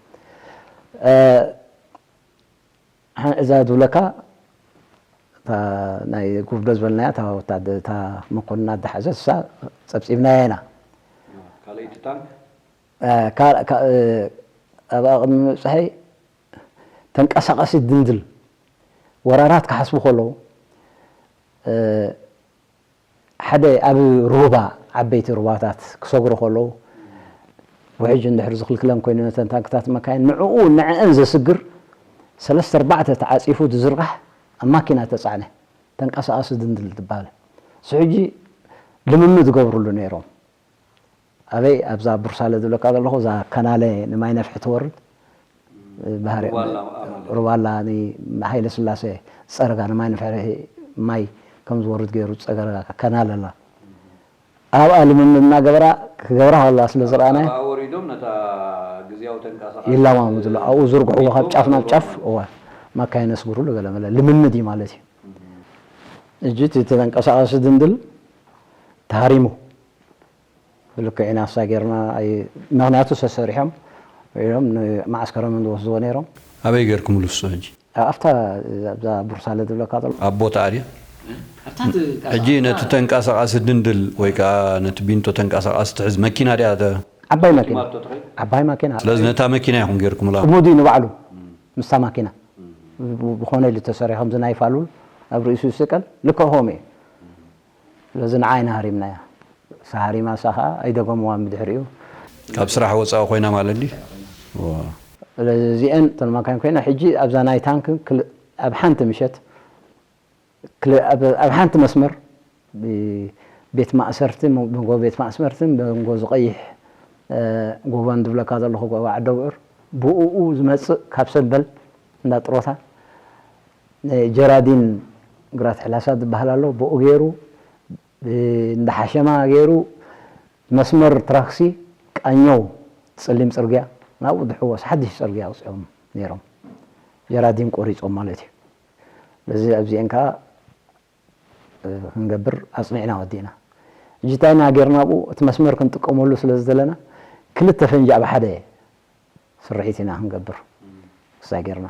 እዛ ዝብለካ ናይ ጉብዶ ዝበልናያ እታ መኮንና ዝሓዘት እሳ ፀብፂብናያ ኢና። ካልኣይቲ ታንክ ኣብኣ ቅድሚ ምብፅሐይ ተንቀሳቐሲት ድንድል ወራራት ክሓስቡ ከለዉ ሓደ ኣብ ሩባ ዓበይቲ ሩባታት ክሰግሩ ከለዉ ውሕጅ እንድሕር ዝኽልክለን ኮይኑ ነተን ታንክታት መካይን ንዕኡ ንዕአን ዘስግር ሰለስተ ኣርባዕተ ተዓፂፉ ዝዝርጋሕ ኣብ ማኪና ተፃዕነ ተንቀሳቐሲ ድንድል ትበሃል። እሱ ሕጂ ልምምድ ዝገብርሉ ነይሮም። ኣበይ ኣብዛ ቡርሳለ ዝብለካ ዘለኹ እዛ ከናለ ንማይ ነፍሒ ትወርድ ባህሪ ሩባላ ንሃይለ ስላሴ ዝፀረጋ ንማይ ነፍሒ ማይ ከም ዝወርድ ገይሩ ዝፀረጋ ከናለ ኣላ። ኣብኣ ልምምድ እናገበራ ክገብራ ከለዋ ስለ ዝረኣናዮ ወሪዶም ነታ ግዜያዊ ተንቀሳቐሲ ይላማሙ ዝሎ ኣብኡ ዝርግሕዎ ካብ ጫፍ ናብ ጫፍ እዋ ማካይን ኣስግሩሉ ገለ መለ ልምምድ እዩ ማለት እዩ። እጂ እቲ ተንቀሳቐሲ ድንድል ተሃሪሙ ብልክዕ ኢና እሳ ጌርና ምክንያቱ ሰሰሪሖም ኢሎም ንማዓስከሮም ዝወስድዎ ነይሮም። ኣበይ ጌርኩምሉ እሱ ሕጂ? ኣብታ ኣብዛ ቡርሳለ ዝብለካ ዘሎ ኣብ ቦታ ኣድያ ሕጂ ነቲ ተንቀሳቓሲ ድንድል ወይ ከዓ ነቲ ቢንቶ ተንቀሳቓሲ ትሕዝ መኪና ድያ ዓባይ ማኪና ዓባይ ማኪና ስለዚ ነታ መኪና ኢኹም ጌርኩምላ ሙዲ ንባዕሉ ምስታ ማኪና ብኾነ ኢሉ ተሰሪሖም ዝናይ ፋሉል ኣብ ርእሱ ይስቀል ልክኦም እዩ። ስለዚ ንዓ ኢና ሃሪምናያ። እሳ ሃሪማ እሳ ከዓ ኣይደገምዋን ብድሕሪኡ። ካብ ስራሕ ወፃኢ ኮይና ማለት ድዩ? ስለዚ እዚአን እተን ማካይን ኮይና ሕጂ ኣብዛ ናይ ታንክ ክል- ኣብ ሓንቲ ምሸት ክል- ኣብ ኣብ ሓንቲ መስመር ብ- ቤት ማእሰርቲ መንጎ ቤት ማእስመርትን መንጎ ዝቐይሕ ጎቦን ዝብለካ ዘለኹ ጎቦ ዓደብዑር ብእኡ ዝመፅእ ካብ ሰበል እንዳ ጥሮታ ጀራዲን ግራት ሕላሳ ዝበሃል ኣሎ። ብኡ ገይሩ እንዳ ሓሸማ ገይሩ መስመር ትራክሲ ቃኘው ፀሊም ፅርግያ ናብኡ ዝሕወስ ሓድሽ ፅርግያ ኣውፅኦም ነይሮም። ጀራዲን ቆሪፆም ማለት እዩ። ስለዚ ኣብዚአን ከዓ ክንገብር ኣፅኒዕና ወዲእና። ሕጂ እንታይ ኢና ጌርና ኣብኡ እቲ መስመር ክንጥቀመሉ ስለ ዝደለና ክልተ ፈንጂ ኣብ ሓደ ስርሒት ኢና ክንገብር ክሳ ጌርና።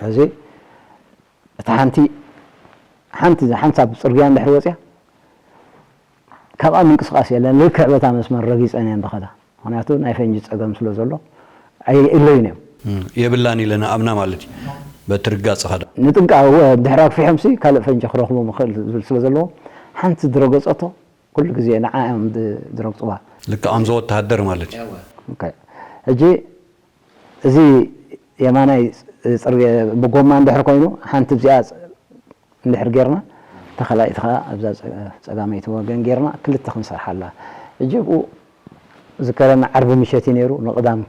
እዚ እታ ሓንቲ ሓንቲ ሓንሳብ ፅርግያ እንድሕር ወፅያ ካብኣ ምንቅስቃስ የለን። ልክዕ በታ መስመር ረጊፀን እየን ዝኸዳ። ምክንያቱ ናይ ፈንጂ ፀገም ስለ ዘሎ ኣይእለዩን እዮም። የብላን ኢለ ንኣምና ማለት እዩ። በቲ ርጋፅ ኸዳ። ንጥንቃ እወ ድሕሪ ኣግፊሖምሲ ካልእ ፈንጂ ክረኽቡ ምኽእል ዝብል ስለ ዘለዎ ሓንቲ ዝረገፀቶ ኩሉ ግዜ ንዓ እዮም ዝረግፅዋ። ልክዖም ዘወተሃደር ማለት እዩ። ሕጂ እዚ የማናይ ብጎማ እንድሕር ኮይኑ ሓንቲ እዚኣ እንድሕር ጌርና እታ ካልኣይቲ ከዓ ኣብዛ ፀጋመይቲ ወገን ጌርና ክልተ ክንሰርሓላ። ሕጂ ብኡ ዝከረና ዓርቢ ምሸት እዩ ነይሩ ንቕዳም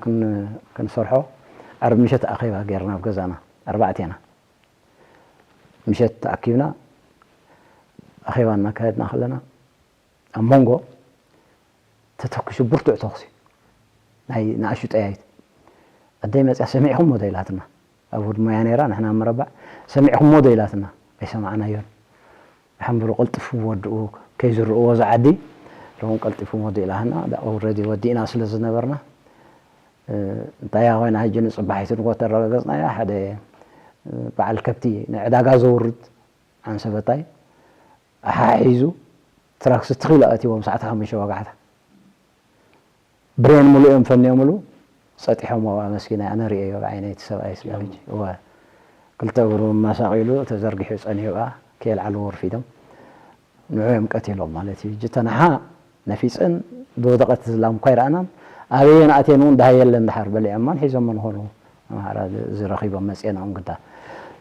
ክንሰርሖ ዓርቢ ምሸት ኣኼባ ጌርና ኣብ ገዛና ኣርባዕቴና ምሸት ተኣኪብና ኣኼባ እናካየድና ከለና ኣብ መንጎ ተተኪሱ ብርቱዕ ተኹሲ ናይ ንኣሹ ጠያይት ኣደይ መፅያ ሰሚዕኹሞ ዶ ኢላትና ኣብ ውድ ሞያ ነይራ ንሕና ኣብ መረባዕ ሰሚዕኹሞ ዶ ኢላትና ኣይሰማዕናዮን ሓንብሩ ቀልጢፉ ወድኡ ከይዝርእዎ ዝዓዲ ሎም ቀልጢፉ ወዱ ኢላህና ዳኣ ኦረዲ ወዲእና ስለ ዝነበርና እንታይ ኮይና ሕጂ ንፅባሒቱ ንጎ ተረጋገፅናያ ሓደ በዓል ከብቲ ንዕዳጋ ዘውርድ ዓንሰበታይ ኣሓሒዙ ትራክሲ ትኺሉ ኣእትዎም ሰዓት ሓሙሽተ ወጋሕታ ብሬን ሙሉእ እዮም ፈንዮምሉ ፀጢሖም ኣብኣ መስኪና ኣነ ርእየዮ ብዓይነይ እቲ ሰብኣይ ስጋብጂ እወ ክልተ እግሩ ማሳቒሉ ተዘርጊሑ ፀኒሑ ብኣ ከየልዓልዎ ርፊዶም ንዑ እዮም ቀቲሎም ማለት እዩ እጂ ተናሓ ነፊፀን ዝወደቐት ዝላም እኳ ይረኣናን ኣበየን ኣትየን እውን ደሃ የለን ደሓር በሊዖማን ሒዞሞ ንኾኑ ኣምሓራ ዝረኺቦም መፅኤናኦም ግዳ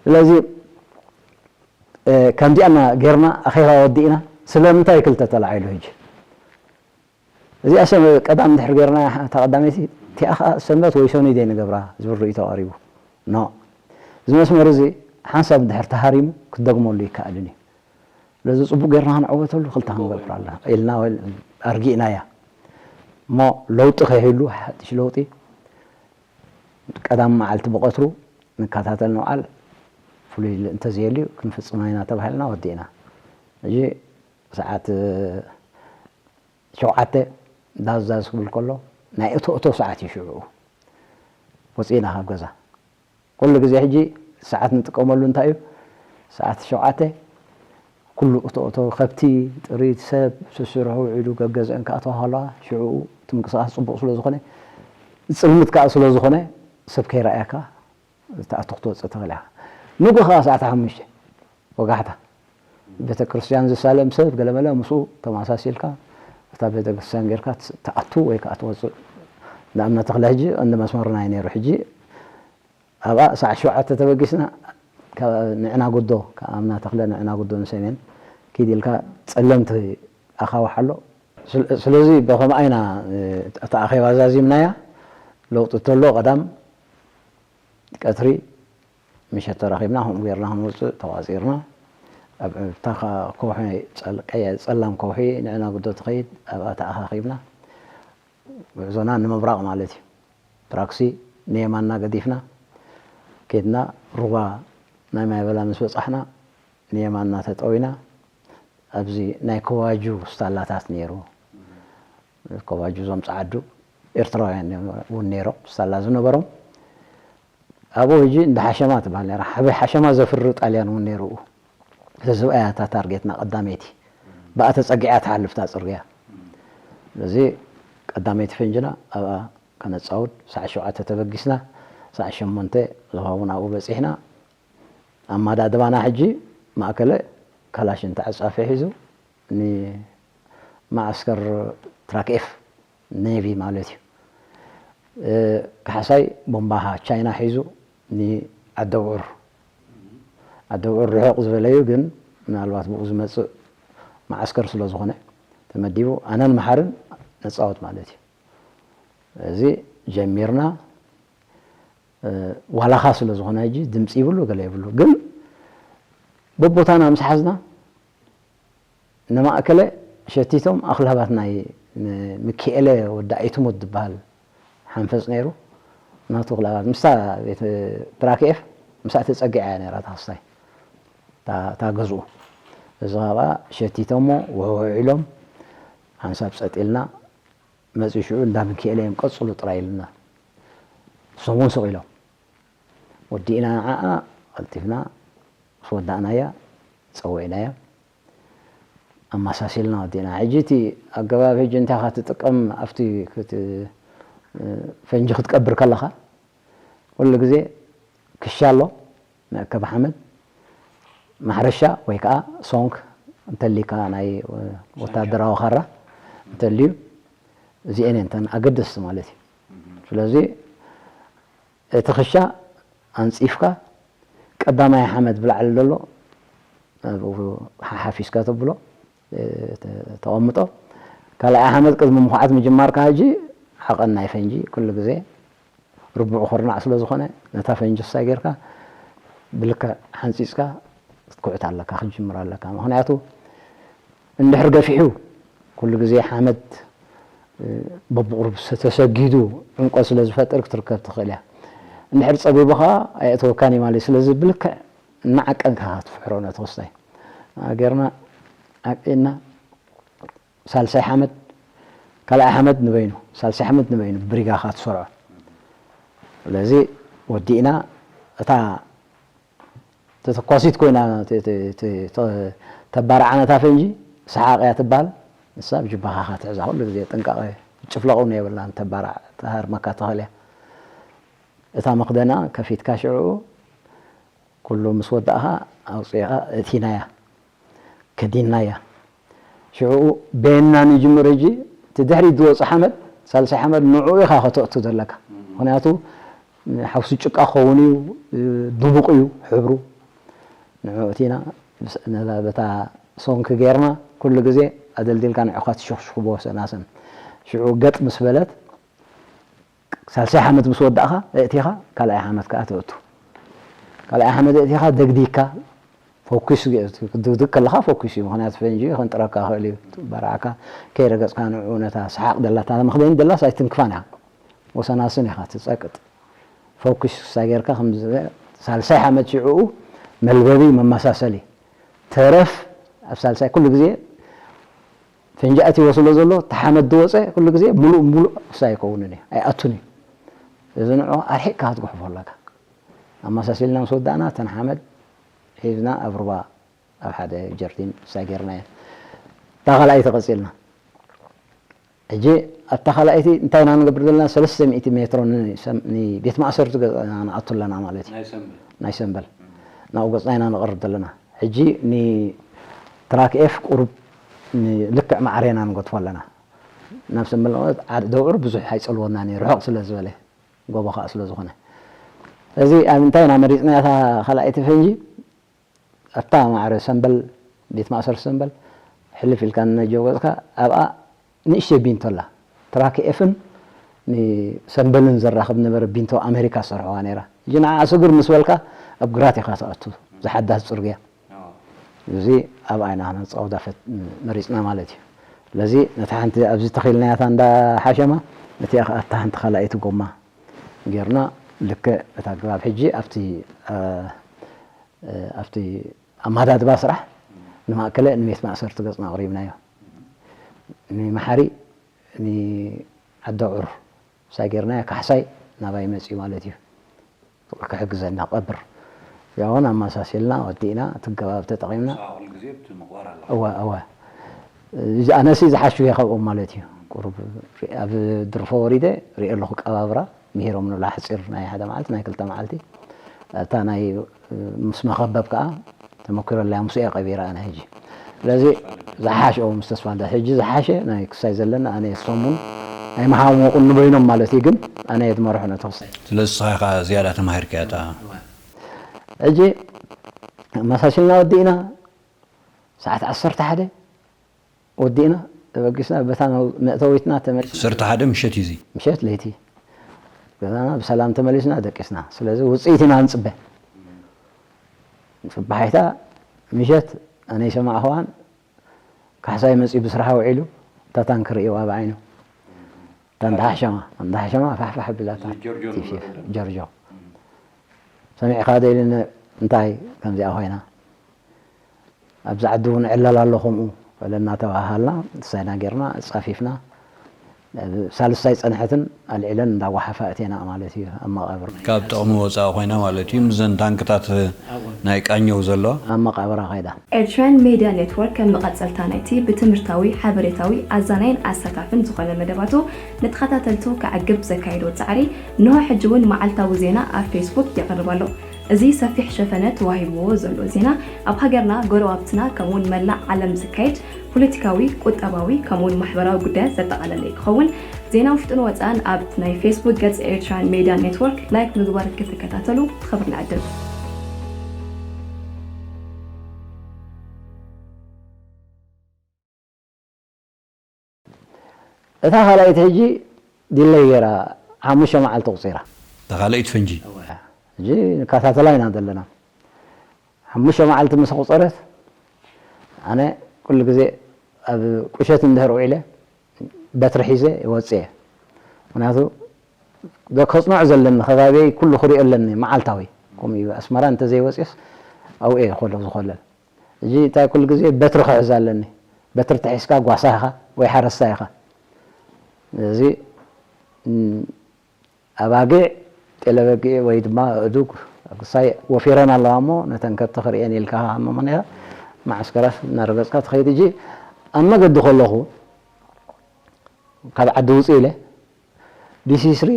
ስለዚ ከምዚኣና ጌርና ኣኼባ ወዲእና ስለምንታይ ክልተ ተላዒሉ ሕጂ እዚኣ ሰብ ቀዳም ድሕር ጌርና እታ ቀዳመይቲ እቲኣ ከዓ ሰንበት ወይ ሰኑይ ደይ ንገብራ ዝብል ርእይቶ ቀሪቡ ኖ እዚ መስመር እዚ ሓንሳብ ድሕር ተሃሪሙ ክትደግመሉ ይከኣልን እዩ ስለዚ ፅቡቅ ጌርና ክንዕወተሉ ክልተ ክንገብር ኣለና ኢልና ኣርጊእናያ እሞ ለውጢ ከይህሉ ሓድሽ ለውጢ ቀዳም መዓልቲ ብቐትሩ ንከታተል ንውዓል ፍሉይ እንተዘየልዩ ክንፍጽማ ኢና ተባሂልና ወዲእና። ሕጂ ሰዓት ሸውዓተ ዳዝ ዳዝ ክብል ከሎ ናይ እቶ እቶ ሰዓት እዩ ሽዑ ወፂእና ካብ ገዛ። ኩሉ ግዜ ሕጂ ሰዓት ንጥቀመሉ እንታይ እዩ? ሰዓት ሸውዓተ ኩሉ እቶ እቶ ከብቲ፣ ጥሪት፣ ሰብ ስስርሑ ውዒሉ ገገዝአን ክኣትዋ ከለዋ ሽዑ እቲ ምንቅስቃስ ፅቡቕ ስለ ዝኾነ፣ ፅልምት ከዓ ስለ ዝኾነ ሰብ ከይረኣየካ ትኣቱ ክትወፅእ ትኽእል ኢኻ። ንጉ ከዓ ሰዓት ሓሙሽተ ወጋሕታ ቤተ ክርስቲያን ዝሳለም ሰብ ገለመለ ምስኡ ተመሳሲልካ እታ ቤተ ክርስቲያን ጌርካ ትኣቱ ወይ ከዓ ትወፅእ። ንኣብነት ተኽለ ሕጂ እንደ መስመርና እዩ ነይሩ። ሕጂ ኣብኣ ሰዓት ሸውዓተ ተበጊስና ንዕና ጉዶ፣ ካብ ኣምና ተኽለ ንዕና ጉዶ ንሰሜን ኪድ ኢልካ ጸለምቲ ኣኻውሕ ኣሎ። ስለዚ ብኸምኣ ኢና እታ ኣኼባ ዛዚምናያ። ለውጢ እንተሎ ቀዳም ቀትሪ ምሸት ተራኺብና፣ ከምኡ ጌርና ክንወፅእ ተቋፂርና። ኣብታ ከውሒ፣ ጸላም ከውሒ ንዕና ጉዶ ትኸይድ፣ ኣብኣ ተኣኻኺብና። ጉዕዞና ንምብራቕ ማለት እዩ። ትራክሲ ንየማና ገዲፍና ኬድና፣ ሩባ ናይ ማይበላ ምስ በጻሕና ንየማና ተጠዊና፣ ኣብዚ ናይ ከዋጁ ስታላታት ነይሩ። ከዋጁ እዞም ጸዓዱ ኤርትራውያን እውን ነይሮም፣ ስታላ ዝነበሮም። ኣብኡ ሕጂ እንዳ ሓሸማ ትበሃል ነይራ። ሓበይ ሓሸማ ዘፍሪ ጣልያን እውን ነይሩ። ዘዝብኣያ እታ ታርጌትና ቀዳመይቲ። ብኣ ተጸጊዓ ትሓልፍ እታ ጽርግያ። ስለዚ ቀዳመይቲ ፈንጅና ኣብኣ ከነጻውድ ሰዓት ሸውዓተ ተበጊስና፣ ሰዓት ሸሞንተ ዝኸውን ኣብኡ በጺሕና። ኣመዳድባና ሕጂ ማእከለ ካላሽን ተዓጻፊ ሒዙ ንመዓስከር ትራክ ኤፍ ኔቪ ማለት እዩ። ካሕሳይ ቦምባኻ ቻይና ሒዙ ንዓደብዑር፣ ዓደብዑር ርሕቕ ዝበለዩ ግን ምናልባት ብኡ ዝመጽእ መዓስከር ስለ ዝኾነ ተመዲቡ ኣነን መሓርን ነጻወት ማለት እዩ። እዚ ጀሚርና። ዋላኻ ስለ ዝኾነ ሕጂ ድምፂ ይብሉ ገለ የብሉ፣ ግን በቦታና ምስ ሓዝና ንማእከለ ሸቲቶም ኣኽላባት ናይ ምክኤለ ወዲ ኣይትሙት ዝበሃል ሓንፈፅ ነይሩ። ናቱ ኣኽላባት ምስታ ቤት ትራክ ኤፍ ምስኣ ተፀጊዓ እያ ነይራ እታ ክስታይ እታ ገዝኡ። እዚ ካብኣ ሸቲቶሞ ውሕውሕ ኢሎም ሓንሳብ ፀጥ ኢልና መፂኡ ሽዑ እንዳ ምክኤለ እዮም ቀፅሉ ጥራይ ኢሉና። ንሶም እውን ስቕ ኢሎም ወዲእና ንዓኣ ቀልጢፍና ምስ ወዳእናያ ጸዊዕናያ ኣመሳሲልና ወዲእና። ሕጂ እቲ ኣገባብ ሕጂ እንታይ ኢኻ ትጥቀም ኣብቲ ፈንጂ ክትቀብር ከለኻ ኩሉ ግዜ ክሻ ኣሎ መእከቢ ሓመድ ማሕረሻ ወይ ከዓ ሶንክ እንተሊካ ናይ ወታደራዊ ካራ እንተልዩ እዚኤን እተን ኣገደስቲ ማለት እዩ። ስለዚ እቲ ክሻ ኣንጺፍካ ቀዳማይ ሓመድ ብላዕሊ ዘሎ ሓሓፊስካ ተብሎ ተቐምጦ። ካልኣይ ሓመድ ቅድሚ ምኹዓት ምጅማርካ ሕጂ ሓቐን ናይ ፈንጂ ኩሉ ግዜ ርቡዕ ኩርናዕ ስለ ዝኾነ ነታ ፈንጂ ክሳይ ጌርካ ብልክዕ ሓንጺጽካ ክትኩዕት ኣለካ ክትጅምር ኣለካ። ምኽንያቱ እንድሕር ገፊሑ ኩሉ ግዜ ሓመድ በብቑሩብ ተሰጊዱ ዕምቆት ስለ ዝፈጥር ክትርከብ ትኽእል እያ። እንድሕር ጸቢቡ ኸዓ ኣየእተወካን እዩ ማለት እዩ። ስለዚ ብልክዕ እናዓቀንካ ክትፍሕሮ ነቲ ክስታይ ጌርና ዓቂና ሳልሳይ ሓመድ ካልኣይ ሓመድ ንበይኑ ሳልሳይ ሓመድ ንበይኑ ብሪጋኻ ትሰርዖ። ስለዚ ወዲእና እታ ተተኳሲት ኮይና ተባርዓና እታ ፈንጂ ሰሓቕ እያ ትበሃል። ንሳ ብጅባኻ ትሕዛ ኩሉ ግዜ ጥንቃቐ ጭፍለቕ እውን የብላን። ተባራዕ ትሃርመካ ትኽእል እያ። እታ መኽደና ከፊትካ ሽዕኡ ኩሉ ምስ ወዳእኻ ኣውፂእኻ እቲናያ ከዲንናያ። ሽዕኡ በየናን ይጅምር ሕጂ እቲ ድሕሪት ዝወፅእ ሓመድ ሳልሳይ ሓመድ ንዕኡ ኢኻ ከተእቱ ዘለካ። ምኽንያቱ ሓውሲ ጭቃ ክኸውን እዩ፣ ድሙቕ እዩ ሕብሩ። ንዕኡ እቲና በታ ሶንክ ጌርና ኩሉ ግዜ ኣደልዲልካ ንዕኻ ትሽኽሽኽቦ ሰናሰን። ሽዑ ገጥ ምስ በለት ሳልሳይ ሓመድ ምስ ወዳእኻ ኣእቲኻ ካልኣይ ሓመድ ከዓ ተእቱ። ካልኣይ ሓመድ ኣእቲኻ ደግዲግካ ፎኪስ ክትድግድግ ከለኻ ፎኪስ እዩ። ምኽንያቱ ፈንጂ ከንጥረካ ይኽእል እዩ። በራዕካ ከይረገፅካ ንዕኡ ነታ ሰሓቕ ደላታ መኽደኒ ደላስ ኣይትንክፋን ኢኻ። ወሰናስን ኢኻ ትፀቅጥ። ፎኪስ ክሳይ ጌርካ ከም ሳልሳይ ሓመድ ሽዕኡ መልበቢ መመሳሰሊ ተረፍ ኣብ ሳልሳይ ኩሉ ግዜ ፈንጂ ኣትይዎ ስለ ዘሎ፣ እቲ ሓመድ ዝወፀ ኩሉ ግዜ ሙሉእ ሙሉእ ክሳይ ኣይከውንን እዩ፣ ኣይኣቱን እዩ። እዚ ንዑ ኣርሒቕካ ክትጉሕፎ ኣለካ። ኣመሳሲልና ምስ ወዳእና፣ እተን ሓመድ ሒዝና ኣብ ሩባ ኣብ ሓደ ጀርዲን ክሳይ ጌርናየን። እታ ካልኣይቲ ቀፂልና። ሕጂ ኣብታ ካልኣይቲ እንታይ ኢና ንገብር ዘለና? ሰለስተ ሚእቲ ሜትሮ ንሰም-፣ ንቤት ማእሰርቲ ገ-፣ ንኣቱ ኣለና ማለት እዩ። ናይ ሰምበል። ናይ ሰምበል። ናብኡ ገፅና ኢና ንቐርብ ዘለና። ሕጂ ንትራክ ኤፍ ቁሩብ ንልክዕ ማዕረ ኢና ንገድፎ ኣለና። ናብ ሰምበል ማለት ዓድ-፣ ደውዕር ብዙሕ ኣይፀልወናን እዩ፣ ርሑቕ ስለ ዝበለ፣ ጎቦ ከዓ ስለ ዝኾነ። እዚ ኣብ እንታይ ኢና መሪፅና እታ ካልኣይቲ ፈንጂ? ኣብታ ማዕረ ሰምበል፣ ቤት ማእሰርቲ ሰምበል፣ ሕልፍ ኢልካ ንነጀው ገፅካ፣ ኣብኣ ንእሽተይ ቢንቶ ኣላ። ትራክ ኤፍን ንሰምበልን ዘራኽብ ነበረ ቢንቶ ኣሜሪካ ዝሰርሕዋ ነይራ። ሕጂ ንዓ ስግር ምስ በልካ ኣብ ግራት ኢኻ ትኣቱ፣ ዝሓዳስ ፅርግያ። ኣዎ። እዚ ኣብኣ ኢና ክንፃወታ ፈት-፣ መሪፅና ማለት እዩ። ስለዚ ነታ ሓንቲ ኣብዚ ተኺልናያታ እንዳ ሓሸማ፣ ነቲኣ ከዓ ኣብታ ሓንቲ ካልኣይቲ ጎማ ጌርና፣ ልክዕ እታ ኣገባብ ሕጂ ኣብቲ፣ እ፣ እ፣ ኣብቲ ኣመዳድባ ስራሕ ንማእከለ ንቤት ማእሰርቲ ገፅና ኣቕሪብናዮ። ንመሓሪ፣ ንዓዲ ኣውዕር ሳይ ጌርናዮ፣ ካሕሳይ ናባይ መፅዩ ማለት እዩ። ክሕግዘና ቀብር። ያውን ኣመሳሲልና ወዲእና፣ እቲ ኣገባብ ተጠቒምና። ንስኻ ኩሉ ግዜ ብቲ ምቕባር ኣለኻ። እወ፣ እወ። እዚ ኣነሲ ዝሓሹ እየ ካብኦም ማለት እዩ። ቁሩብ ሪ-፣ ኣብ ድርፎ ወሪደ ሪኦ ኣለኹ ቀባብራ፣ ምሂሮም ንብላ ሓፂር ናይ ሓደ መዓልቲ፣ ናይ ክልተ መዓልቲ። እታ ናይ ምስ መኸበብ ከዓ ተመኪሮ ኣለያ፣ ምስኡ እየ ቀቢረ ኣነ ሕጂ። ስለዚ ዝሓሸ፣ ምስ ተስፋ እንዳ-፣ ሕጂ ዝሓሸ ናይ ክሳይ ዘለና ኣነ እየ፣ እሶም እውን ኣይመሓሞቑን ንበይኖም ማለት እዩ፣ ግን ኣነ እየ ዝመርሖ ነቲ ክሳይ። ስለዚ ንስኻ ኢኻ ዝያዳ ተማሂርካያ እታ። ሕጂ ኣመሳሲልና ወዲእና፣ ሰዓት ዓሰርተ ሓደ ወዲእና፣ ተበጊስና፣ በታ መእተዊትና ተመሊስና። ዓሰርተ ሓደ ምሸት እዩ እዚ። ምሸት ለይቲ። ገዛና ብሰላም ተመሊስና፣ ደቂስና። ስለዚ ውፅኢት ኢና ንፅበ። ፅባሒታ ምሸት ኣነ ይሰማዕኽዋን፣ ካሕሳይ መፂኡ ብስራሕ ውዒሉ፣ እታ ታንክ ርእይዋ ብዓይኑ። እታ እንዳ ሓሸማ፣ እንዳ ሓሸማ ፋሕፋሕ ኣቢላታ። እዚ ጆርጆ ቲፍ ንብሎ ቲፍ፣ ዘለና። ጆርጆ። እም። ሰሚዕኻ ዶ ኢሉኒ፣ እንታይ ከምዚኣ ኮይና? ኣብዚ ዓዲ እውን ዕለል ኣሎ ከምኡ፣ በለና ተባሃሃልና፣ ንሳይና ጌርና፣ ጻፊፍና። ኣብ ሳልስታይ ጸንሐትን ኣልዒለን እንዳጓሓፋ ኣቴና ማለት እዩ፣ ኣብ መቓብር። ካብ ጥቕሚ ወጻኢ ኮይና ማለት እዩ፣ ምስዘን ታንክታት ናይ ቃኘው ዘሎ። ኣብ መቓብራ ከይዳ። ኤርትራውያን ሜድያ ኔትወርክ ከም መቐጸልታ ናይቲ ብትምህርታዊ፣ ሓበሬታዊ፣ ኣዛናይን ኣሳታፍን ዝኾነ መደባቱ ንተኸታተልቱ ከዕግብ ዘካየዶ ጻዕሪ፣ እንሆ ሕጂ እውን መዓልታዊ ዜና ኣብ ፌስቡክ የቕርብ ኣሎ። እዚ ሰፊሕ ሸፈነ ተዋሂብዎ ዘሎ ዜና፣ ኣብ ሃገርና፣ ጎረባብትና፣ ከምኡውን መላእ ዓለም ዝካየድ ፖለቲካዊ፣ ቁጠባዊ፣ ከምኡውን ማሕበራዊ ጉዳያት ዘጠቓለለ ክኸውን። ዜና ውሽጥን ወጻእን ኣብ ናይ ፌስቡክ ገጽ ኤርትራን ሜድያ ኔትወርክ ላይክ ምግባር ክትከታተሉ ብኽብሪ ንዕድም። እታ ካልኣይቲ ሕጂ ዲለይ ገይራ ሓሙሽተ መዓልቲ ቁጺራ። እታ ካልኣይቲ ፈንጂ? እወ። ሕጂ ንከታተላ ኢና ዘለና። ሓሙሽተ መዓልቲ ምስ ኣቑጸረት፣ ኣነ ኩሉ ግዜ ኣብ ቁሸት እንድሕር ውዒለ በትሪ ሒዘ ይወጽእ እየ። ምኽንያቱ ዶ-፣ ከጽንዖ ዘለኒ፣ ከባቢየይ ኩሉ ክሪኦ ኣለኒ፣ መዓልታዊ። ከምኡ እዩ፣ ኣስመራ እንተዘይወጺእስ ኣብኡ እየ ኮሎ-፣ ዝኮለል። ሕጂ እንታይ ኩሉ ግዜ በትሪ ክሕዝ ኣለኒ። በትሪ ተሒዝካ ጓሳ ኢኻ ወይ ሓረስታይ ኢኻ። ስለዚ፣ ም፣ ኣባጊዕ፣ ጤለበጊዕ ወይ ድማ ኣእዱግ ኣብ ክሳይ ወፊረን ኣለዋ እሞ፣ ነተን ከብቲ ክርእየን ኢልካ ሃመመን ኢኻ፣ መዓስከራት እናረገጽካ ትኸይድ። ሕጂ ኣብ መገዲ ከለኹ፣ ካብ ዓዲ ውጽእ ኢለ፣ ዲሲ ስሪ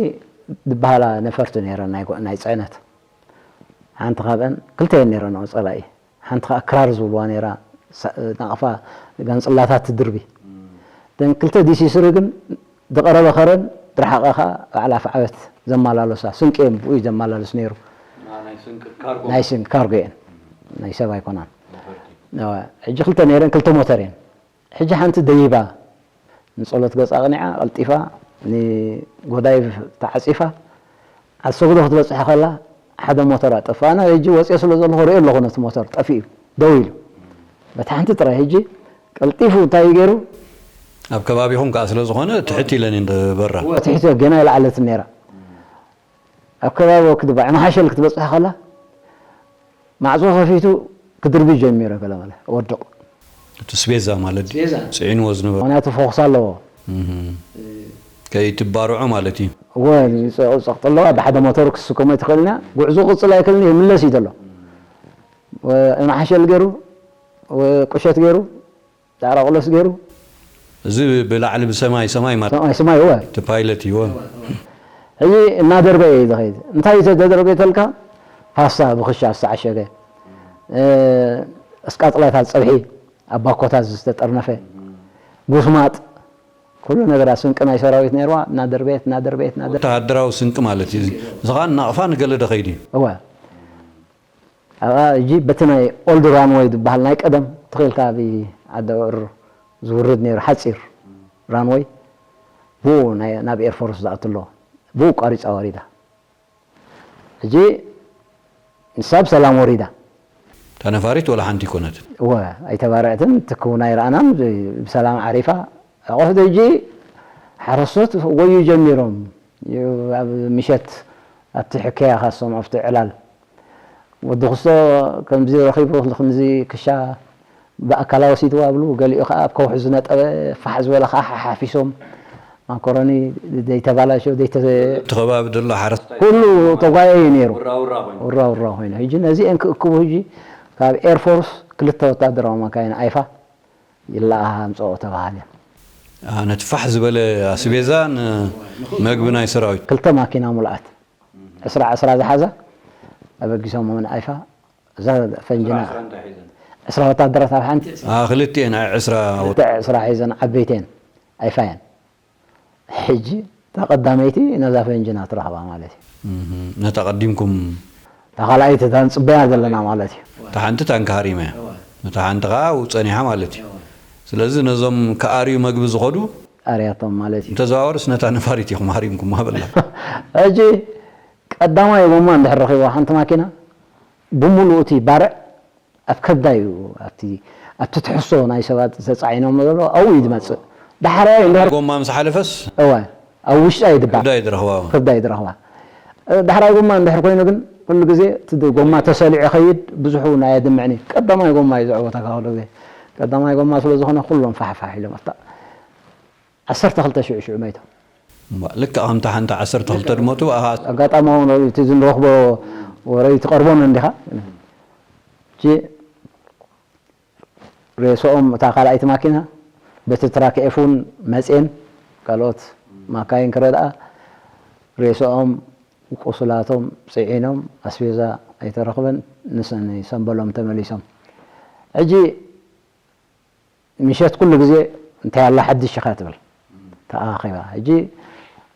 ዝበሃላ ነፈርቲ ነይረን፣ ናይ ጎ-፣ ናይ ጽዕነት። ሓንቲ ካብአን፣ ክልተ እየን ነይረን፣ ጸላኢ። ሓንቲ ኸዓ ክራር ዝብልዋ ነይራ፣ ሳ-፣ ናቕፋ ጋንጽላታት ትድርቢ። እም። እተን ክልተ ዲሲ ስሪ ግን ዝቐረበ ከረን ዝረሓቐ ኸዓ ባዕላ ኣፍዓበት ዘመላለሳ፣ ስንቂ እየን ብኡ እዩ ዘመላልስ ነይሩ። ና-፣ ናይ ስንቂ ካርጎ። ናይ ስንቂ ካርጎ እየን። ናይ ሰብ ኣይኮናን። ነፈርቲ። እወ፣ ሕጂ ክልተ ነይረን፣ ክልተ ሞተር እየን። ሕጂ ሓንቲ ደይባ፣ ንጸሎት ገጻ ኣቕኒዓ፣ ቀልጢፋ፣ ንጎዳይፍ ተዓጺፋ፣ ዓዲ ሰጉዶ ክትበጽሕ ከላ፣ ሓደ ሞተር ኣጠፋ። ኣነ ሕጂ ወጽየ ስለ ዘለኹ ርእየ ኣለኹ ነቲ ሞተር፣ ጠፊኡ፣ ደው ኢሉ። በታ ሓንቲ ጥራይ። ሕጂ ቀልጢፉ እንታይ እዩ ገይሩ? ኣብ ከባቢኹም ከኣ ስለ ዝኾነ፣ ትሕት ኢለን እየን ዝበራ። እወ፣ ትሕት ገና ኣይለዓለትን ነይራ። ኣብ ከባቢ ወክዲ ባዕ መሓሸል ክትበጽሕ ከላ፣ ማዕጾ ከፊቱ ክድርቢ ጀሚረ ገለመለ ወድቕ። እቲ ስቤዛ ማለት ስቤዛ። ጽዒንዎ ዝነበረ ምክንያቱ ፎክስ ኣለዎ። እህ። ከይትባርዖ ማለት እዩ። እወ ጸቕጢ ኣለዋ። ብሓደ ሞተር ክስከሞ ኣይትኽእልን እያ። ጉዕዞ ክቕጽል ኣይክእልን ይምለስ እዩ ዘሎ። ወ- ማሓሸል ገይሩ ወ- ቁሸት ገይሩ ዳዕራ ቁለስ ገይሩ እዚ ብላዕሊ ብሰማይ ሰማይ ማለት ሰማይ ሰማይ እወ እቲ ፓይለት እዩ። ሕጂ እናደርበየ እዩ ዝኸይድ። እንታይ እዩ ተደርበ ተልካ? ፓስታ ብክሻ ዝተዓሸገ፣ እ፣ እስቃጥላታት ጸብሒ፣ ኣብ ባኮታት ዝተጠርነፈ፣ ጉስማጥ፣ ኩሉ ነገራት ስንቂ ናይ ሰራዊት ነይርዋ። እናደርበየት እናደርበየት እናደርበየት ወተሃደራዊ ስንቂ ማለት እዩ። እዚ ከዓ ናቕፋ ንገለ ዶ ከይዱ እዩ። እወ ኣብኣ እጂ በቲ ናይ ኦልድ ራንወይ ዝበሃል ናይ ቀደም ትኽኢልካ ኣብ ዓዲ ዕር ዝውርድ ነይሩ ሓፂር ራንወይ ብኡ ናይ- ናብ ኤርፎርስ ዝኣትሎ ብኡ ቋሪፃ ወሪዳ። ሕጂ ንሳ ብሰላም ወሪዳ። እታ ነፋሪት ወላ ሓንቲ ይኮነትን። እወ ኣይተባረዐትን ትክውን ኣይረኣናን። ብሰላም ዓሪፋ። ኣቑሑት ሕጂ ሓረስቶት ወዩ ጀሚሮም ኣብ ምሸት ኣብቲ ሕከያ ካሶም ኣብቲ ዕላል ወዲ ክስቶ ከምዚ ረኺቡ ክንዚ ክሻ ብኣካላ ወሲድዋ ብሉ። ገሊኡ ከዓ ኣብ ከውሒ ዝነጠበ ፋሕ ዝበለ ከዓ ሓሓፊሶም ማኮረኒ ዘይተባላሸው ዘይተ እቲ ከባቢ ዘሎ ሓረስታይ ኩሉ ተጓየ እዩ ነይሩ። ውራውራ ኮይኑ ውራ ውራ ኮይኑ ሕጂ ነዚአን ክእክቡ ሕጂ ካብ ኤርፎርስ ክልተ ወታደራዊ መካይን ኣይፋ ይለኣሃ ኣምፀኦ ተባሃለ። አ፣ ነቲ ፋሕ ዝበለ ኣስቤዛ ንመግቢ ናይ ሰራዊት ክልተ ማኪና ሙሉኣት ዕስራ ዕስራ ዝሓዛ ኣበጊሶም ምን ኣይፋ እዛ ፈንጅና ዕስራ ወታደራት ኣብ ሓንቲ አ፣ ክልቲኤን ዓ- ዕስራ ክልተ ዕስራ ሒዘን ዓበይተን ኣይፋየን። ሕጂ እታ ቀዳመይቲ ነዛ ፈንጅና ትረኽባ ማለት እዩ። እህ፣ ነታ ቀዲምኩም እታ ካልኣይቲ እታ ንፅበያ ዘለና ማለት እዩ። እታ ሓንቲ ታንካ ሃሪማ እያ። እታ ሓንቲ ከዓ ኣብኡ ፀኒሓ ማለት እዩ። ስለዚ ነዞም ከኣርዩ መግቢ ዝኸዱ ኣርያቶም ማለት እዩ። ተዘዋወርስ ነታ ነፋሪት ኢኹም ሃሪምኩም ኣበላ። ሕጂ ቀዳማይ ጎማ እንድሕር ረኺብዋ ሓንቲ ማኪና ብምሉኡ እቲ ባርዕ ኣብ ከብዳ እዩ ኣብቲ ኣብቲ ትሕሶ ናይ ሰባት ተፃዒኖም ዘሎ ኣብኡ እዩ ዝመፅእ። ዳሕራይ እንድሕር ጎማ ምስ ሓለፈስ እወ ኣብ ውሽጣ እዩ ድባር ጉዳይ ዝረኽባ ከብዳ እዩ ዝረኽባ። ዳሕራይ ጎማ እንድሕር ኮይኑ ግን ኩሉ ግዜ እቲ ጎማ ተሰሊዑ ይኸይድ ብዙሑ ናይ ኣድምዕኒ ቀዳማይ ጎማ እዩ ዘዕወተካ ኩሉ ግዜ። ቀዳማይ ጎማ ስለ ዝኾነ ኩሎም ፋሕፋሕ ኢሎም ኣብታ ዓሰርተ ክልተ ሽዑ ሽዑ መይቶም። እምባ፣ ልክዕ ከምታ ሓንቲ ዓሰርተ ክልተ ድመቱ ኣኻ ኣጋጣሚ እውን እቲ ዝንረኽቦ ወረ ትቐርቦን እንዲኻ። ሕጂ ሬሶኦም እታ ካልኣይቲ ማኪና በቲ ትራክ ኤፍ እውን መፅኤን ካልኦት ማካይን ክረድኣ ሬሶኦም ቁሱላቶም ፅዒኖም ኣስቤዛ ኣይተረኽበን። ንሰን ሰንበሎም ተመሊሶም። ሕጂ ምሸት ኩሉ ግዜ እንታይ ኣላ ሓድሽ ኢኻ ትብል ተኣኻኺባ። ሕጂ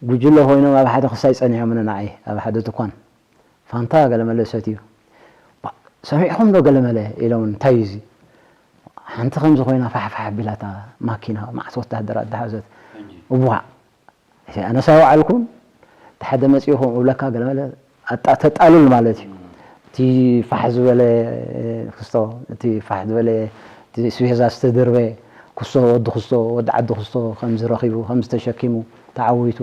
ጉጅለ ኮይኖም ኣብ ሓደ ክሳይ ፀኒሖምኒ ንዓይ ኣብ ሓደ ድኳን ፋንታ ገለመለ ሰትዩ። ባ- ሰሚዕኹም ዶ ገለመለ ኢሎም እንታይ እዩ እዚ ሓንቲ ከምዚ ኮይና ፋሕፋሕ ኣቢላታ ማኪና መዓት ወታደራት ዝሓዘት እዋዕ ኣነስ ኣይወዓልኩን እቲ ሓደ መፂኡ ከምኡ እብለካ ገለመለ ኣጣ- ተጣልል ማለት እዩ። እቲ ፋሕ ዝበለ ክስቶ እቲ ፋሕ ዝበለ እቲ ስቤዛ ዝተደርበ ክስቶ ወዲ ክስቶ ወዲ ዓዲ ክስቶ ከምዚ ረኺቡ ከምዚ ተሸኪሙ ተዓዊቱ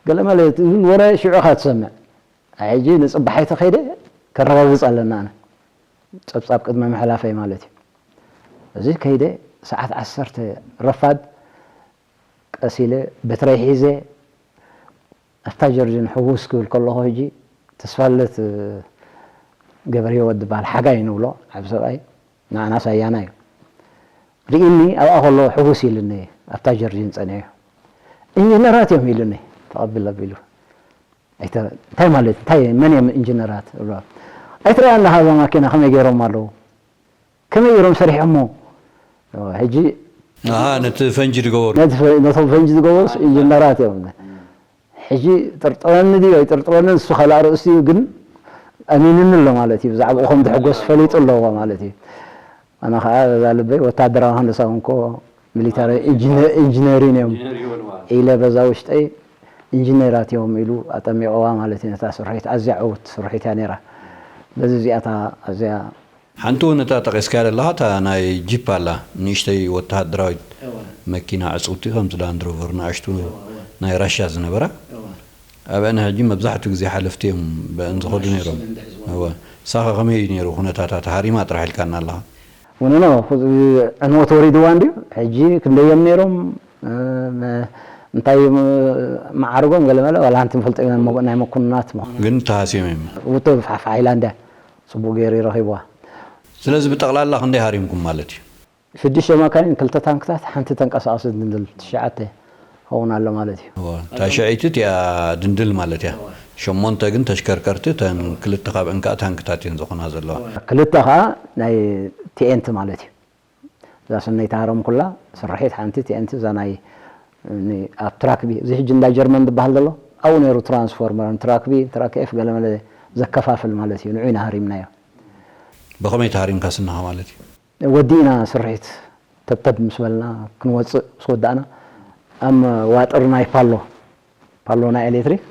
ገለመለ ዝብል ወረ ሽዑ ኢኻ ትሰምዕ። ሕጂ ንፅባሓይ ተኸይደ ከረጋግፅ ኣለና ኣነ ፀብፃብ ቅድሚ ምሕላፈይ ማለት እዩ። እዚ ከይደ ሰዓት ዓሰርተ ረፋድ ቀስ ኢለ በትረይ ሒዘ ኣብታ ጀርዲን ሕውስ ክብል ከለኹ ሕጂ ተስፋለት ገብረህይወት ዝበሃል ሓጋይ ንብሎ ዓብ ሰብኣይ ንዓና ሳያና እዩ ርኢኒ ኣብኣ ከሎ ሕውስ ኢልኒ ኣብታ ጀርዲን ጸኒሑ ኢንጂነራት እዮም ኢሉኒ ተቐብል ኣቢሉ ኣይተ- እንታይ ማለት እንታይ መን እዮም ኢንጂነራት እብሎ ኣይትረኣና ሃዛ ማኪና ከመይ ገይሮም ኣለዉ ከመይ ገይሮም ሰሪሖሞ ሕጂ ኣሃ፣ ነቲ ፈንጂ ዝገበሩ ነቲ ፈ- ነቶም ፈንጂ ዝገበሩስ ኢንጂነራት እዮም ሕጂ ጥርጥረኒ ድዩ ኣይጥርጥረኒ ንሱ ካልእ ኣርእስቲ እዩ ግን ኣሚንኒ ኣሎ ማለት እዩ ብዛዕባኡ ከም ዝሕጎስ ፈሊጡ ኣለዎ ማለት እዩ ኣነ ከዓ በዛ ልበይ ወታደራዊ ሃንደሳ ኮንኮ ሚሊታሪ ኢንጂነሪን እዮም ኢለ በዛ ውሽጠይ ኢንጂነራት እዮም ኢሉ ኣጠሚቕዋ ማለት እዩ ነታ ስርሒት ኣዝያ ዕውት ስርሒት እያ ነይራ በዚ እዚኣታ ኣዝያ ሓንቲ እውን እታ ጠቂስካያ ዘለኻ እታ ናይ ጂፕ ኣላ ንእሽተይ ወተሃደራዊት መኪና ዕፅውቲ ከምዚ ላንድሮቨር ንኣሽቱ ናይ ራሻ ዝነበራ ኣብአን ሕጂ መብዛሕትኡ ግዜ ሓለፍቲ እዮም ብአን ዝኸዱ ነይሮም። እወ። ንሳኸ ከመይ እዩ ነይሩ ኩነታታት? ሃሪማ ጥራሕ ኢልካና ኣለኻ። ወነኖ ዕንወት ወሪድዋ እንድዩ። ሕጂ ክንደይ እዮም ነይሮም? እንታይ መዓርጎም ገለመለ ዋላ ሓንቲ ንፈልጦ ኢና። ናይ መኮንናት ምዃኑ ግን ተሃስዮም እዮም። ውቶ ፋሕፋሕ ኢላ እንድያ ጽቡቕ ገይሩ ይረኺብዋ። ስለዚ ብጠቕላላ ክንደይ ሃሪምኩም ማለት እዩ? ሽዱሽተ መካይን፣ ክልተ ታንክታት፣ ሓንቲ ተንቀሳቐሲ ድንድል ትሽዓተ ኸውን ኣሎ ማለት እዩ። እታ ሽዐይቲ እቲኣ ድንድል ማለት እያ። ሸሞንተ ግን ተሽከርከርቲ፣ እተን ክልተ ካብ እንካእ ታንክታት እየን ዝኾና ዘለዋ። ክልተ ከዓ ናይ ቲኤንቲ ማለት እዩ። እዛ ሰነይቲ ሃረምኩላ ስርሒት ሓንቲ ቲኤንቲ እዛ ናይ ኣብ ትራክቢ እዚ ሕጂ እንዳ ጀርመን ዝበሃል ዘሎ ኣብኡ ነይሩ ትራንስፎርመር ትራክቢ ትራክ ኤፍ ገለመለ ዘከፋፍል ማለት እዩ። ንዑ ኢና ሃሪምናዮ። ብኸመይ ተሃሪምካ ስንኻ ማለት እዩ? ወዲእና ስርሒት ተብተብ ምስ በልና ክንወፅእ ምስ ወዳእና ኣብ ዋጥር ናይ ፓሎ ፓሎ ናይ ኤሌክትሪክ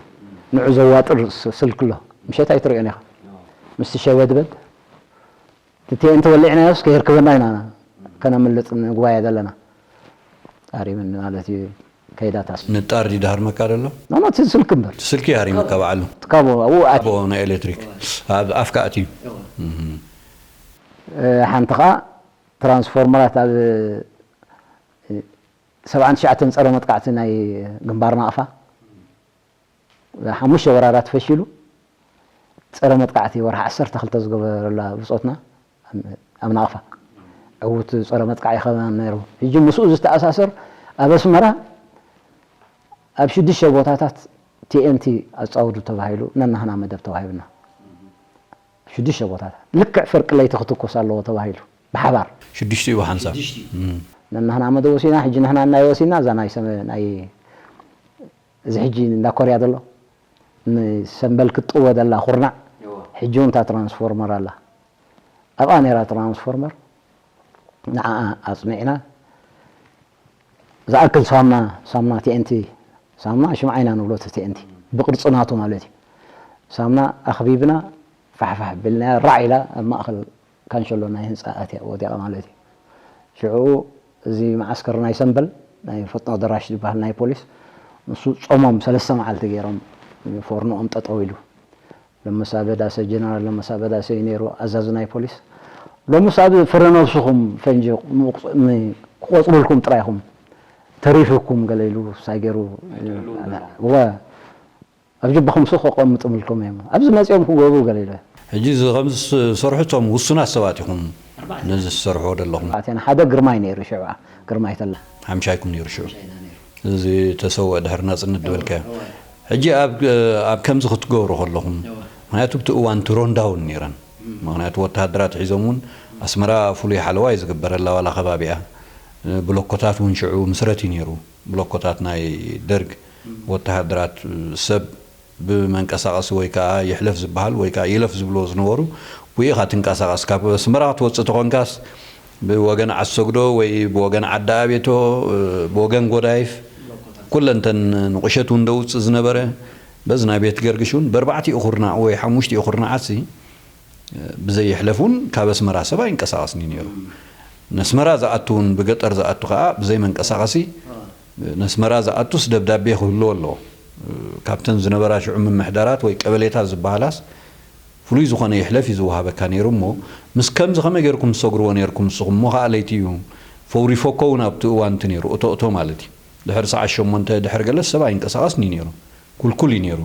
ንዑ ዘዋጥር ስልክ ኣሎ። ምሸት ኣይትሪኦን ኢኻ ምስቲ ሸበድበድ እቲ ቲኤንቲ ወሊዕናዮስ ከየርክበና ኢና ከነምልጥ ንጉባኤ ዘለና። ኣሪምኒ ማለት እዩ። ከይዳታስ ንጣር ድዩ ድሃርመካ ዘሎ? ኖኖ እቲ ስልክ እምበር ስልኪ ሃሪምካ በዓሉ ካብ ኣብኡ ኣት ኣቦ ናይ ኤሌክትሪክ ኣብ ኣፍካ ኣትዩ። ሓንቲ ከዓ ትራንስፎርመራት ኣብ ሰብዓን ትሽዓተን ፀረ መጥቃዕቲ ናይ ግንባር ናቕፋ ሓሙሽተ ወራራት ፈሺሉ ፀረ መጥቃዕቲ ወርሒ ዓሰርተ ክልተ ዝገበረላ ብፆትና ኣብ ናቕፋ ዕዉት ፀረ መጥቃዕ ይኸበና ነይሩ። ሕጂ ምስኡ ዝተኣሳሰር ኣብ ኣስመራ ኣብ ሽዱሽተ ቦታታት ቲኤንቲ ኣፃውዱ ተባሂሉ ነናህና መደብ ተዋሂብና። ሽዱሽተ ቦታታት ልክዕ ፍርቂ ለይቲ ክትኩስ ኣለዎ ተባሂሉ ብሓባር ሽዱሽተ እዩ ሓንሳብ። ነናህና መደብ ወሲና። ሕጂ ንሕና እናይ ወሲና እዛ ናይ ሰመ ናይ እዚ ሕጂ እንዳ ኮርያ ዘሎ ንሰንበል ክትጥወ ዘላ ኩርናዕ ሕጂ እውን እታ ትራንስፎርመር ኣላ። ኣብኣ ነይራ ትራንስፎርመር ንዓኣ ኣፅኒዕና ዝኣክል ሳምና ሳምና ቲኤንቲ ሳምና ሽምዓ ኢና ንብሎ እቲ ቲኤንቲ ብቅርፂ ናቱ ማለት እዩ። ሳምና ኣኽቢብና ፋሕፋሕ ቢልናያ ራዕ ኢላ ኣብ ማእኸል ካንሸሎ ናይ ህንፃ ኣትያ ወዲቓ ማለት እዩ። ሽዑ እዚ መዓስከር ናይ ሰንበል ናይ ፈጥኖ ደራሽ ዝበሃል ናይ ፖሊስ ንሱ ጾሞም ሰለስተ መዓልቲ ገይሮም ፎርኖኦም ጠጠው ኢሉ። ለመሳ በዳሰ ጀነራል ለመሳ በዳሰ እዩ ነይሩ ኣዛዚ ናይ ፖሊስ። ሎምስ ኣብ ፍረ ነብስኹም ፈንጂ ክቆፅሩልኩም ጥራይኹም ተሪፍኩም ገለ ኢሉ ሳይ ገይሩ ወ ኣብ ጅባኹም ሱቕ ከቐምጥምልኩም እዮም ኣብዚ መፂኦም ክገብሩ ገለ ኢሉ። ሕጂ እዚ ከም ዝሰርሑ እቶም ውሱናት ሰባት ኢኹም ነዚ ትሰርሕዎ ዘለኹም። ኣባቴና ሓደ ግርማይ ነይሩ ሽዑ ግርማይ ተላ ሓምሻይኩም ነይሩ ሽዑ እዚ ተሰወ ድሕሪ ናፅነት ዝበልካዮ። ሕጂ ኣብ ኣብ ከምዚ ክትገብሩ ከለኹም ምክንያቱ ብቲ እዋን እቲ ሮንዳ እውን ነይረን ምክንያቱ ወተሃደራት ሒዞም እውን ኣስመራ ፍሉይ ሓለዋ እዩ ዝግበረላ ዋላ ከባቢኣ ብሎኮታት እውን ሽዑ ምስረት እዩ ነይሩ። ብሎኮታት ናይ ደርግ ወተሃደራት ሰብ ብመንቀሳቐሲ ወይ ከዓ ይሕለፍ ዝበሃል ወይ ከዓ ይለፍ ዝብልዎ ዝነበሩ ብኡ ኢኻ ትንቀሳቐስ። ካብ ኣስመራ ክትወፅእ ተኾንካስ ብወገን ዓሰግዶ ወይ ብወገን ዓዲ ኣቤቶ ብወገን ጎዳይፍ ኩለን እተን ንቑሸት እውን ደውፅእ ዝነበረ በዚ ናይ ቤት ገርግሽ እውን በርባዕቲኡ ኩርናዕ ወይ ሓሙሽቲኡ ኩርናዓትሲ ብዘይሕለፍ እውን ካብ ኣስመራ ሰብ ኣይንቀሳቐስን እዩ ነይሩ። ነስመራ ዝኣቱ እውን ብገጠር ዝኣቱ ከዓ ብዘይ መንቀሳቐሲ ነስመራ ዝኣቱስ ደብዳቤ ክህልዎ ኣለዎ። ካብተን ዝነበራ ሽዑ ምምሕዳራት ወይ ቀበሌታት ዝበሃላስ ፍሉይ ዝኾነ ይሕለፍ እዩ ዝወሃበካ ነይሩ እሞ ምስ ከምዚ ከመይ ገይርኩም ትሰግርዎ ነይርኩም ንስኹም እሞ ከዓ ለይቲ እዩ ፈውሪፎኮ እውን ኣብቲ እዋን እቲ ነይሩ እቶ እቶ ማለት እዩ ድሕሪ ሰዓት ሸሞንተ ድሕሪ ገለ ሰብ ኣይንቀሳቐስን እዩ ነይሩ። ኩልኩል እዩ ነይሩ።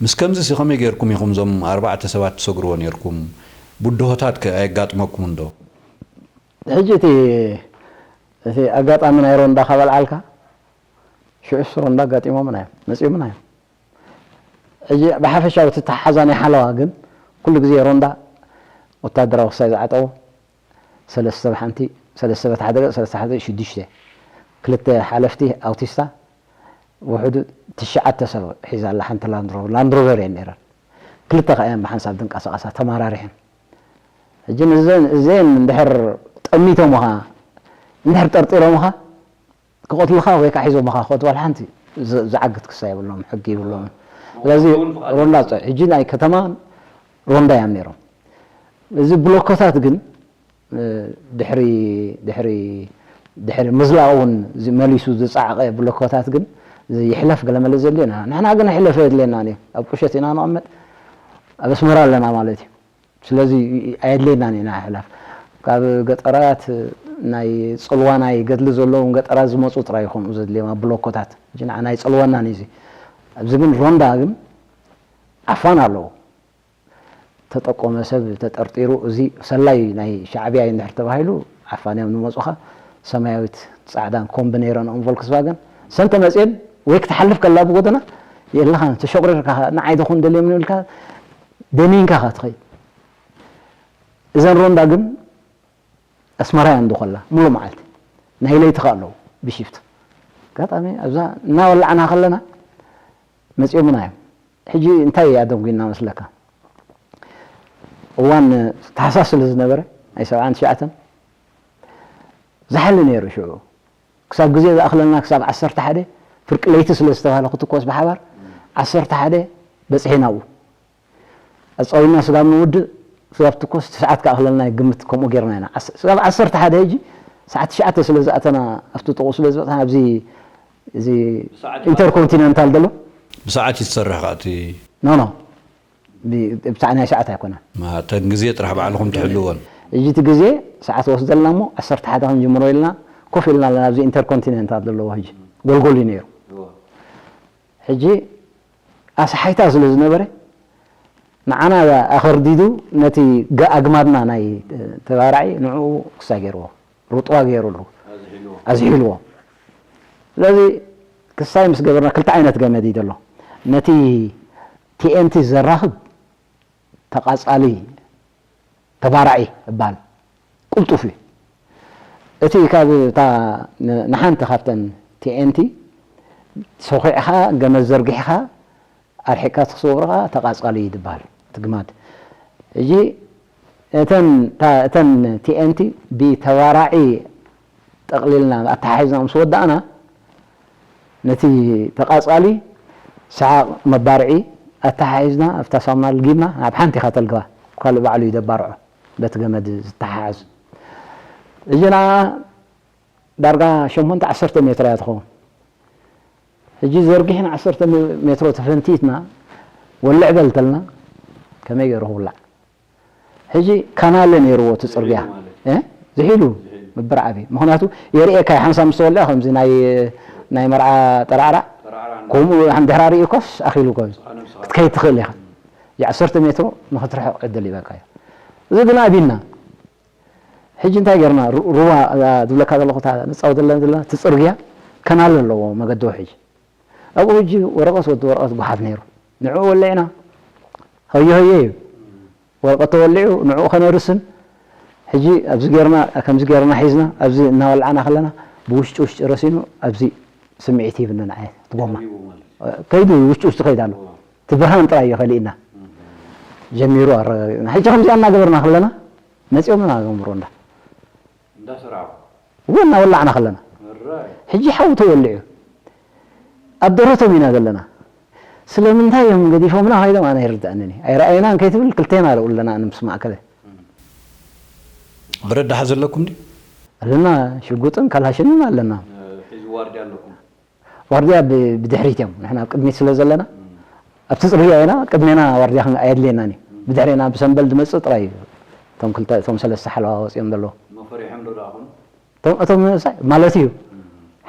ምስ ከምዚ ሲ ከመይ ገይርኩም ኢኹም እዞም ኣርባዕተ ሰባት ትሰግርዎ ነይርኩም? ብድሆታት ከ ኣየጋጥመኩምን ዶ? ሕጂ እቲ እቲ ኣጋጣሚ ናይ ሮንዳ ካብ ኣልዓልካ ሽዑስ ሮንዳ ኣጋጢሞምና እዮም መፂኦምና እዮም። ሕጂ ብሓፈሻዊ እቲ ተሓዛ ናይ ሓለዋ ግን ኩሉ ግዜ ሮንዳ ወታደራዊ ክሳይ ዝዓጠዎ ሰለስተ ብሓንቲ ሰለስተ በቲ ሓደ ገፅ ሰለስተ ሓደ ሽዱሽተ ክልተ ሓለፍቲ ኣውቲስታ ውሕዱ ትሽዓተ ሰብ ሒዛ ኣላ ሓንቲ ላንድሮቨር ላንድሮቨር እየን ነይረን ክልተ ከ እየን ብሓንሳብ ዝንቀሳቐሳ ተመራሪሐን ሕጂ ንዘን እዘን እንድሕር ጠሚቶምኻ እንድሕር ጠርጢሮምኻ ክቐትሉኻ ወይ ከዓ ሒዞምኻ ክቐትሉ ሓንቲ ዝዓግት ክሳ የብሎም ሕጊ ይብሎም ስለዚ ሮንዳ ሕጂ ናይ ከተማ ሮንዳ እዮም ነይሮም እዚ ብሎኮታት ግን ድሕሪ ድሕሪ ድሕሪ ምዝላቕ እውን መሊሱ ዝፀዓቐ ብሎኮታት ግን ይሕለፍ ገለ መለ ዘድልየና፣ ንሕና ግን ሕለፍ የድልየና እዩ። ኣብ ቁሸት ኢና ንቐመጥ፣ ኣብ ኣስመራ ኣለና ማለት እዩ። ስለዚ ኣየድልየናን ኢና ሕላፍ። ካብ ገጠራት፣ ናይ ጽልዋ ናይ ገድሊ ዘለዎም ገጠራት ዝመጹ ጥራይ ይኾኑ ዘድልዮም ኣብ ብሎኮታት። ሕጂ ንዓ ናይ ጽልዋና ንዚ ኣብዚ ግን ሮንዳ ግን ዓፋን ኣለዎ። ተጠቆመ ሰብ ተጠርጢሩ፣ እዚ ሰላይ ናይ ሻዕብያ እዩ እንድሕር ተባሂሉ፣ ዓፋን እዮም ዝመጹኻ። ሰማያዊት ጻዕዳን ኮምቢ ነይረንኦም ቮልክስቫገን። ሰን ተመጽኤን ወይ ክትሓልፍ ከላ ብጎደና፣ የለኻን፣ ተሸቑሪርካ፣ ንዓይ ደኹን ደልዮም ኢልካ ደኒንካ ኢኻ ትኸይድ። እዘን ሮንዳ ግን ኣስመራ እየን ዝኾላ፣ ሙሉእ መዓልቲ። ናይ ለይቲ ከ ኣለዉ፣ ብሺፍት። ኣጋጣሚ ኣብዛ እናበላዕና ከለና መጺኦምና እዮም። ሕጂ እንታይ ኣደንጒና መስለካ? እዋን ታሕሳስ ስለ ዝነበረ፣ ናይ ሰብዓን ትሽዓተን፣ ዝሓሊ ነይሩ ሽዑ። ክሳብ ግዜ ዝኣኽለና፣ ክሳብ ዓሰርተ ሓደ ፍርቂ ለይቲ ስለ ዝተባህለ ክትኮስ ብሓባር፣ ዓሰርተ ሓደ በጺሐ ናብኡ። ኣጻዊና ስጋብ ንውድእ፣ ስጋብ ትኮስ፣ ትሽዓት ክኣኽለና ይግምት፣ ከምኡ ጌርና ኢና። ዓስ-፣ ስጋብ ዓሰርተ ሓደ ሕጂ፣ ሰዓት ትሽዓተ ስለ ዝኣተና፣ ኣብቲ ጥቕኡ ስለ ዝበጽሐና፣ ኣብዚ፣ እዚ ብሰዓት ኢንተርኮንቲነንታል ዘሎ? ብሰዓት እዩ ዝሰርሕ ከኣ እቲ ኖ፣ ኖ። ብ-፣ ብሰዓት ናይ ሰዓት ኣይኮነን። ማ-፣ እተን ግዜ ጥራሕ ባዕልኹም ትሕልወን። ሕጂ እቲ ግዜ ሰዓት ወስደልና እሞ፣ ዓሰርተ ሓደ ክንጅምሮ ኢልና፣ ኮፍ ኢልና ኣለና፣ ኣብዚ ኢንተርኮንቲነንታል ዘለዎ ሕጂ። ጎልጎል እዩ ነይሩ። እወ። ሕጂ ኣስሓይታ ስለ ዝነበረ፣ ንዓና ኣኸርዲዱ ነቲ ገ-፣ ኣግማድና ናይ ተባራዒ ንዕኡ ክሳይ ገይርዎ፣ ርጥዋ ገይሩሉ፣ ኣዝሒልዎ። ኣዝሒልዎ። ስለዚ ክሳይ ምስ ገበርና ክልተ ዓይነት ገመድ እዩ ዘሎ። ነቲ ቲ ኤን ቲ ዘራኽብ ተቓጻሊ ተባራዒ እባል ቅልጡፍ እዩ። እቲ ካብ እታ ን-፣ ንሓንቲ ካብተን ቲ ኤን ቲ ሰኹዕኻ ገመድ ዘርጊሕኻ ኣርሒቕካ ትስወርኻ ተቓጻሊ እዩ ዝበሃል ትግማድ። ሕጂ እተን፣ እታ፣ እተን ቲ ኤን ቲ ብተባራዒ ጠቕሊልና ኣተሓሒዝና ምስ ወዳእና፣ ነቲ ተቓጻሊ ሰሓቕ መባርዒ ኣተሓሒዝና፣ ኣብታ ሳሙና ልጊብና፣ ናብ ሓንቲ ኢኻ ተልግባ። ካልእ ባዕሉ እዩ ደባርዖ፣ በቲ ገመድ ዝተሓሓዝ። እዚ ንዓ ዳርጋ ሸሞንተ ዓሰርተ ሜትሮ እያ ትኸውን። ሕጂ ዘርጊሕና ዓሰርተ ሜትሮ ተፈንቲትና፣ ወልዕ በል ተልና፣ ከመይ ገይሩ ክውላዕ? ሕጂ ካናለ ነይርዎ እቲ ጽርግያ። ዝሒሉ ማለት። እ? ዝሒሉ። ዝሒሉ። ምብር ዓቢ። ምኽንያቱ የርእየካ እዩ፣ ሓንሳብ ምስ ተወልዐ ከምዚ ናይ፣ ናይ መርዓ ጠራዕራዕ። ጠራዕራዕ እና ከምኡ ሓን ድሕራ ርእዩኮስ ኣኺሉ እኮ እዩ። ስኻ ነብስኻ ክትከይድ ትኽእል ኢኻ። እዚ ዓሰርተ ሜትሮ ንኽትርሕቕ ዕድል ይበካ እዩ። እዚ ግን ኣቢልና። ሕጂ እንታይ ጌርና? ሩ-፣ ሩባ፣ እዛ ዝብለካ ዘለኹ እታ ንጻወተለን ዘለና እቲ ጽርግያ ካናለ ኣለዎ መገዲ ውሕጅ። ኣብኡ ሕጂ ወረቐት ወዲ ወረቐት ጓሓፍ ነይሩ። ንዕኡ ወሊዕና። ሆየ ሆየ እዩ። ወረቐት ተወሊዑ ንዕኡ ከነርስን፣ ሕጂ ኣብዚ ጌርና፣ ከምዚ ጌርና ሒዝና፣ ኣብዚ እናወልዓና ከለና፣ ብውሽጢ ውሽጢ ረሲኑ፣ ኣብዚ ስምዒት ሂብኒ ንዓይ፣ እቲ ጎማ። ተቐቢቡ ማለት እዩ። ከይዱ ውሽጢ ውሽጢ ከይድ ኣሎ። ዋው። እቲ ብርሃን ጥራይ እዩ ከሊእና። እም። ጀሚሩ ኣረ-፣ ሕጂ ከምዚኣ እናገበርና ከለና፣ መጺኦምና ገምሩ እንዳ። እንዳሰራዑ። እወ፣ እናወላዕና ከለና። እራይ። ሕጂ ሓዊ ተወሊዑ። ኣብ ደረቶም ኢና ዘለና። ስለምንታይ እዮም ገዲፎምና ከይዶም ኣነ ኣይርድኣንን እዩ። ኣይረኣዩናን ከይትብል ክልቴና ኣለዉ ኣለና ኣነ ምስ ማእከለ። እም። ብረት ደሓ ዘለኩም ድዩ? ኣለና፣ ሽጉጥን ካላሽንን ኣለና። እ፣ ሕዚ ዋርድያ ኣለኩም? ዋርድያ ብ-፣ ብድሕሪት እዮም። ንሕና ኣብ ቅድሚት ስለ ዘለና፣ እም። ኣብቲ ጽርግያ ኢና፣ ቅድሜና ዋርድያ ክን-፣ ኣየድልየናን እዩ። እም። ብድሕሬና ብሰንበል ዝመጽእ ጥራይ እዩ። እቶም ክልተ፣ እቶም ሰለስተ ሓለዋ ወጺኦም ዘለዉ። እሞ ፈሪሖም ዶ ደኣ ኹን? እቶም፣ እቶም ንእሳይ ማለት እዩ። እም።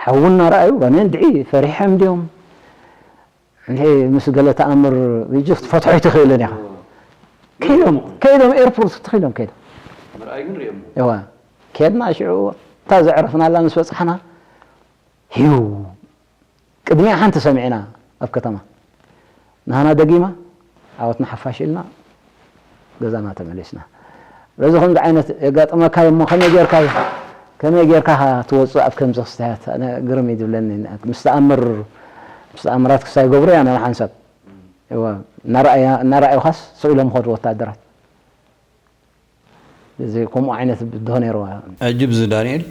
ሓዊ እናረኣዩ፣ ኣነ እንድዒ ፈሪሖም ድዮም? እንድዒ ምስ ገለ ተኣምር፣ ጅስት ፈትሖ ኣይትኽእልን ኢኻ። እዎ። ከይዶም፣ ከይዶም ኤርፖርት ትኽኢሎም ከይዶም። ምርኣይ ግን ርእዮሞ። እዋ። ከድና ሽዑ፣ እታ ዘዕረፍናላ ምስ በጻሕና፣ ሂው። ቅድሚኣ ሓንቲ ሰሚዕና ኣብ ከተማ። ንሃና ደጊማ፣ ዓወት ንሓፋሽ ኢልና፣ ገዛና ተመሊስና። ስለዚ ከምዚ ዓይነት የጋጥመካ እዩ እሞ፣ ከመይ ጌርካ፣ ከመይ ጌርካ ኢኻ ትወጽእ ኣብ ከምዚ ክስተያት? ኣነ ግርም እዩ ዝብለኒ። ምስ ተኣምር፣ ምስ ተኣምራት ክሳይ ገብሩ እያ፣ ኣነ ሓንሳብ። እወ፣ እናረኣያ-፣ እናረኣዩኻስ ስቕ ኢሎም ይኸዱ ወታደራት። እዚ ከምኡ ዓይነት ብድሆ ነይርዋ። ሕጂ ብዚ ዳንኤል፣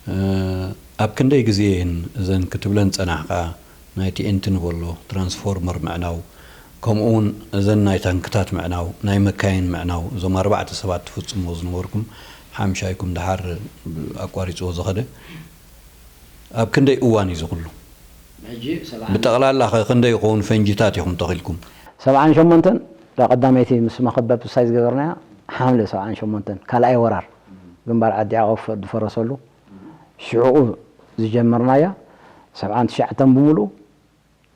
እ፣ ኣብ ክንደይ ግዜ እየን እዘን ክትብለን ጸናሕካ፣ ናይ ቲ ኤን ቲ ንበሎ ትራንስፎርመር ምዕናው፣ ከምኡ እውን እዘን ናይ ታንክታት ምዕናው፣ ናይ መካይን ምዕናው፣ እዞም ኣርባዕተ ሰባት ትፍጽምዎ ዝነበርኩም፣ ሓምሻይኩም ደሓር ኣቋሪጽዎ ዝኸደ፣ ኣብ ክንደይ እዋን እዩ እዚ ኩሉ? ብጠቕላላ ኸ ክንደይ ይኸውን ፈንጂታት ኢኹም ተኺልኩም? ሰብዓን ሸሞንተን፣ እታ ቀዳመይቲ ምስ መኸበብ ሳይ ዝገበርናያ፣ ሓምለ ሰብዓን ሸሞንተን፣ ካልኣይ ወራር፣ ግንባር ዓዲ ያዕቆብ ዝፈረሰሉ፣ ሽዕኡ ዝጀመርናያ፣ ሰብዓን ትሽዓተን ብምሉኡ፣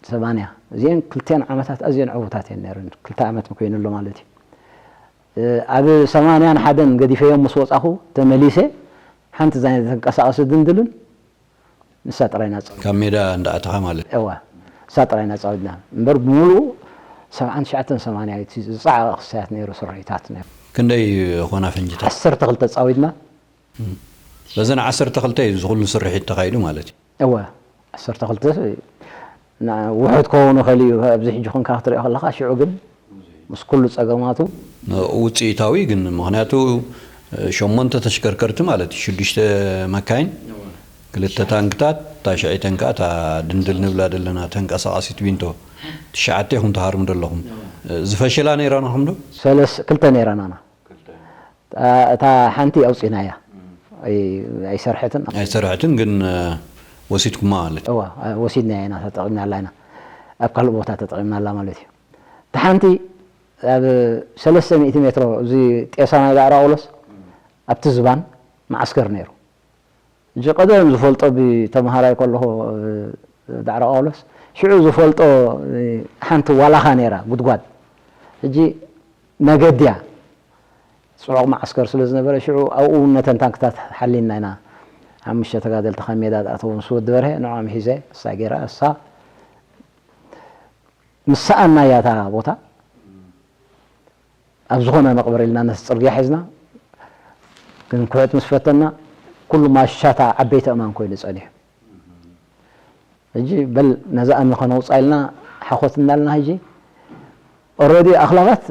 ሰማንያ። እዚአን ክልቲአን ዓመታት ኣዝየን ዕዉታት እየን ነይረን። ክልተ ዓመት ምኮይኑ ኣሎ ማለት እዩ። እ፣ ኣብ ሰማንያን ሓደን ገዲፈዮም ምስ ወጻኹ፣ ተመሊሰ፣ ሓንቲ ዛይ ተንቀሳቐሲ ድንድልን ንሳ ጥራይ ኢና ጻዊትና። ካብ ሜዳ እንዳኣተኻ ማለት? እዋ፣ ንሳ ጥራይ ኢና ጻዊትና። እምበር ብምሉኡ ሰብዓን ትሽዓተን ሰማንያ እቲ ዝጸዓቐ ክሳያት ነይሩ፣ ስርሒታት ነይሩ። ክንደይ ኾና ፈንጅታት? ዓሰርተ ክልተ ጻዊትና። እም። በዘን ዓሰርተ ክልተ እዩ እዚ ኩሉ ስርሒት ተኻይዱ ማለት እዩ? እወ፣ ዓሰርተ ክልተ ና-፣ ውሑድ ክኸውን ይኽእል እዩ፣ ኣብዚ ሕጂ ኮንካ ክትሪኦ ከለኻ፣ ሽዑ ግን ምስ ኩሉ ጸገማቱ። ውጽኢታዊ ግን፣ ምኽንያቱ፣ ሸሞንተ ተሽከርከርቲ ማለት እዩ፣ ሽዱሽተ መካይን፣ ክልተ ታንክታት፣ እታ ሽዐይተን ከኣ እታ ድንድል ንብላ ዘለና ተንቀሳቓሲት ቢንቶ፣ ትሽዓተ ኢኹም ትሃርሙ ዘለኹም። ዝፈሸላ ነይራናኹም ዶ? ሰለስ-፣ ክልተ ነይራናና። እታ ሓንቲ ኣውጺእናያ። ኣይ-፣ ኣይሰርሐትን። ኣይሰርሐትን ግን፣ እ፣ ወሲድኩማ ማለት እዩ። እዋ፣ እ፣ ወሲድናያ ኢና፣ ተጠቒምናላ ኢና። ኣብ ካልእ ቦታ ተጠቒምናላ ማለት እዩ። እታ ሓንቲ ኣብ ሰለስተ ሚእቲ ሜትሮ፣ እዚ ጤሳ ናይ ዳዕሮ ኣውሎስ፣ ኣብቲ ዝባን መዓስከር ነይሩ። ሕጂ ቀደም ዝፈልጦ ብተምሃራይ ከለኹ፣ እ፣ ዳዕሮ ጳውሎስ፣ ሽዑ ዝፈልጦ፣ እ፣ ሓንቲ ዋላኻ ነይራ፣ ጉድጓድ። ሕጂ መገድያ፣ ጽዑቕ መዓስከር ስለ ዝነበረ፣ ሽዑ ኣብኡ እውን ነተን ታንክታት ሓሊና ኢና። ሓሙሽተ ተጋደልቲ ካብ ሜዳ ዝኣተዉ ምስ ወዲ በርሀ፣ ንዕኦም ሒዘ፣ እሳ ገይራ፣ እሳ ምስ ሰኣንናያ እታ ቦታ፣ ኣብ ዝኾነ ንቕበር ኢልና ነቲ ጽርግያ ሒዝና፣ ክንኩዕት ምስ ፈተና፣ ኩሉ ማሻታ ዓበይቲ ኣእማን ኮይኑ ጸኒሑ። ሕጂ በል ነዛ እምኒ ከነውጽኣ ኢልና ሓኾት እናልና፣ ሕጂ ኦረዲ ኣኽላባት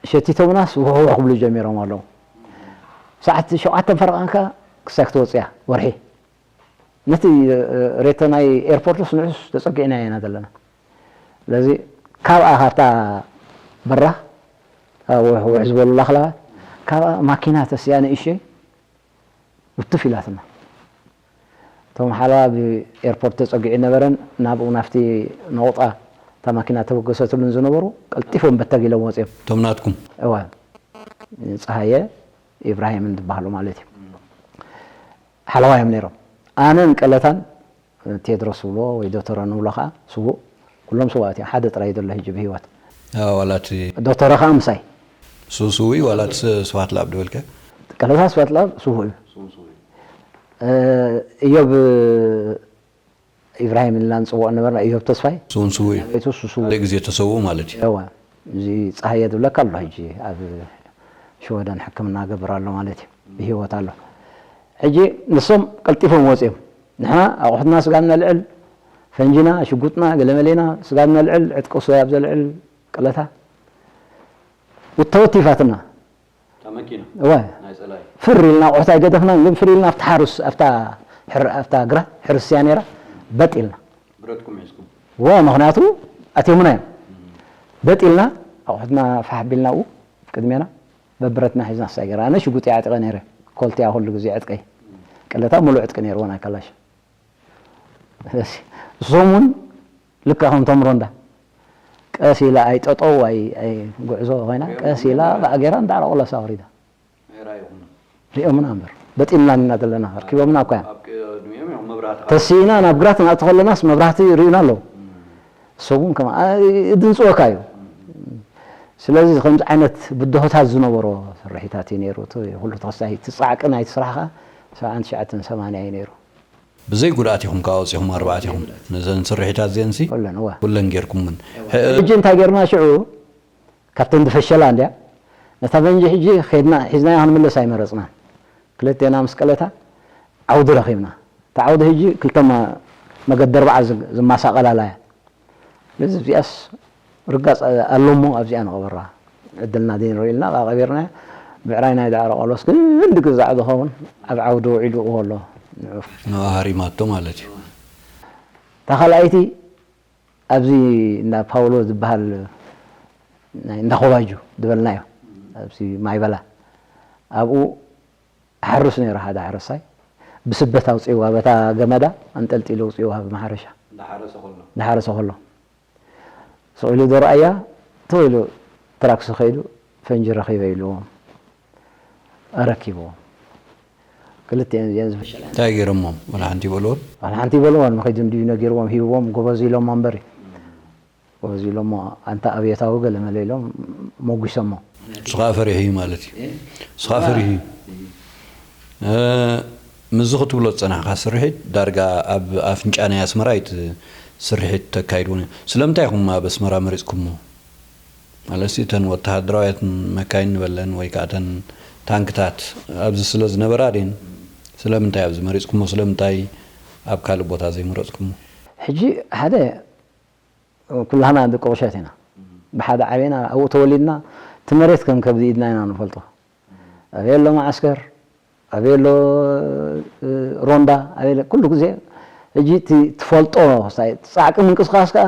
ሸቲቶምናስ ውሕውሕ ክብሉ ጀሚሮም ኣለዉ። ሰዓት ሸውዓተ ፈረቓ ከኣ ክሳይ ክትወጽእ እያ ወርሒ። ነቲ፣ እ፣ ሬቶ ናይ ኤርፖርትስ ንዑስ ተጸጊዕናዮ ኢና ዘለና። ስለዚ ካብኣ፣ ካብታ በራኽ፣ እ፣ ውሕ-፣ ውሕ ዝበሉ ኣኽላባት፣ ካብኣ ማኪና ተስያ ንእሸይ ውትፍ ኢላትና። እቶም ሓለዋ ብኤርፖርት ተጸጊዑ ነበረን፣ ናብኡ ናብቲ ነቑጣ እታ ማኪና ተበገሰትሉን ዝነበሩ ቀልጢፎም በተግ ኢሎም ወጺኦም። እቶም ናትኩም? እወ። ጸሃየ ኢብራሂምን ዝበሃሉ ማለት እዩ። ሓለዋ እዮም ነይሮም። ኣነን ቀለታን ቴድሮስ ዝብሎ ወይ ዶተረ ንብሎ ኸዓ ስዉእ፣ ኩሎም ስዉኣት እዮም። ሓደ ጥራይ እዩ ዘሎ ሕጂ ብህይወት። ኣዎ፣ ዋላ እቲ ዶተረ ኸዓ ምሳይ። እሱ ስዉእ እዩ፣ ዋላ እቲ ስ-፣ ስብሃት ለኣብ ድበልከ? ቀለታ ስብሃት ለኣብ ስዉእ እዩ። እ፣ እዮብ ኢብራሂም ኢልና ንጽውዖ ነበርና፣ እዮብ ተስፋይ። እሱ እውን ስዉእ እዩ። ቤቱ እሱ ስዉእ። ሓደ ግዜ ተሰውኡ ማለት እዩ። እወ፣ እዚ ጸሃየ ዝብለካ ኣሎ ሕጂ ኣብ ሽወደን ሕክምና ገብር ኣሎ ማለት እዩ። ብህይወት ኣሎ። ሕጂ ንሶም ቀልጢፎም ወጺኦም። ንሕና ኣቑሑትና ስጋብ ነልዕል፣ ፈንጂና፣ ሽጉጥና፣ ገለመሌና ስጋብ ነልዕል፣ ዕጥቂ ሶያብ ዘልዕል ቅለታ ተወቲፋትና። እታ መኪና? እወ። ናይ ጸላኢ? ፍር ኢልና፣ ኣቑሑት ኣይገደፍናን፣ ግን ፍር ኢልና ኣብታ ሓሩስ፣ ኣብታ ሕር-፣ ኣብታ ግራት ሕርስ እያ ነይራ፣ በጥ ኢልና። ብረትኩም ሒዝኩም? እወ፣ ምኽንያቱ ኣትዮምና እዮም። በጥ ኢልና፣ ኣቑሑትና ፋሕ ኣቢልና ኣብኡ ቅድሜና፣ በብረትና ሒዝና ክሳይ ገይራ። ኣነ ሽጉጥ እየ ዓጢቐ ነይረ፣ ኮልት እያ ኩሉ ግዜ ዕጥቀይ። ቅለታ ሙሉእ ዕጥቂ ነይርዎ ናይ ካላሽ። እሶም እውን ልክዕ ከም ተምሮ እንዳ ቀስ ኢላ ኣይ ጠጠው ኣይ፣ ኣይ ጉዕዞ ኮይና፣ ቀስ ኢላ ብኣጌራ እንዳዕረቑለሳ ወሪዳ። ሪኦምና እምበር፣ በጢምና ኢና ዘለና፣ ኣርኪቦምና እኮ እዮም። ኣብ ቅድሚኦም እዮም መብራህቲ። ተሲእና ናብ ግራት ንኣቱ ከለናስ መብራህቲ ርኢና ኣለዉ። እሶም እውን ከማ-፣ ኣ-፣ ድንፅወካ እዩ። ስለዚ ከምዚ ዓይነት ብድሆታት ዝነበሮ ስርሒታት እዩ ነይሩ። እቲ ኩሉ ተኸሳይ፣ እቲ ጻዕቂ ናይቲ ስራሕ ኸዓ ሰብዓን ትሽዓተን ሰማንያ እዩ ነይሩ። ብዘይ ጉድኣት ኢኹም ከኣ ወጺኹም ኣርባዕቲኹም። ነዘን ስርሒታት እዚአንሲ ኩለን፣ እወ። ኩለን ጌርኩምን። ሕጂ እንታይ ጌርና ሽዑ? ካብተን ዝፈሸላ እንድያ። ነታ ፈንጂ ሕጂ ኸድና ሒዝናያ ክንምለስ ኣይመረጽናን። ክልቴና ምስ ቀለታ ዓውዲ ረኺብና። እታ ዓውዲ ሕጂ ክልተ መ-፣ መገዲ ኣርባዓ ዝ-፣ ዝመሳቐላላ እያ። ስለዚ እዚኣስ ርጋጽ ኣሎ እሞ ኣብዚኣ ንቐብራ። ዕድልና ደይንርኢ ኢልና ኣብኣ ቀቢርናያ። ብዕራይ ናይ ዳዕሮ ቆሎስ ክንዲ ግዛዕ ዝኸውን ኣብ ዓውዲ ውዒሉ እዎ ኣሎ። ንዑ። ንኣ ሃሪማቶ ማለት እዩ። እታ ካልኣይቲ ኣብዚ እንዳ ፓውሎ ዝበሃል ናይ እንዳ ኮባጁ ዝበልናዮ፣ ኣብዚ ማይበላ፣ ኣብኡ ሓርስ ነይሩ ሓደ ሓረስታይ። ብስበት ኣውፅእዋ፣ በታ ገመዳ ኣንጠልጢሉ ኣውፅእዋ ብማሕረሻ። ዝሓረሰ ከሎ ስቕ ኢሉ ዶ ረኣያ? ተው ኢሉ ትራክስ ከይዱ ፈንጂ ረኺበ ኢልዎም ኣረኪብዎም። ክልቲኤን እዚአን ዝፈሸላ እንታይ ገይሮሞም? ዋላ ሓንቲ ይበልዎን? ዋላ ሓንቲ ይበልዎን። መኺዱ እንድዩ ነጊርዎም ሂብዎም ጎበዝ ኢሎሞ እምበር እዩ። ጎበዝ ኢሎሞ ኣንታ ኣብዮታዊ ገለ መለ ኢሎም ሞጒሶሞ። ንሱ ከዓ ፈሪሑ እዩ ማለት እዩ። ንሱ ከዓ ፈሪሑ እዩ። ምስዚ ክትብሎ ዝፀናሕካ ስርሒት ዳርጋ ኣብ ኣፍንጫ ናይ ኣስመራ እዩ እቲ ስርሒት ተካይድዎ ነይሩ። ስለምንታይ ኢኹም ኣብ ኣስመራ መሪፅኩሞ? ማለትሲ እተን ወተሃደራውያት መካይን ንበለን ወይ ከዓ እተን ታንክታት ኣብዚ ስለ ዝነበራ ድየን? ስለምንታይ ኣብዚ መሪፅኩሞ? ስለምንታይ ኣብ ካልእ ቦታ ዘይመረፅኩሞ? ሕጂ ሓደ ኩላህና ደቂ ቁሸት ኢና። ብሓደ ዓብና ኣብኡ ተወሊድና እቲ መሬት ከም ከብዲ ኢድና ኢና ንፈልጦ። ኣበይ ኣሎ መዓስከር፣ ኣበይ ኣሎ ሮንዳ፣ ኣበይ ኣሎ ኩሉ ግዜ። ሕጂ እቲ ትፈልጦ ሳይ ጻዕቂ ምንቅስቃስ ከኣ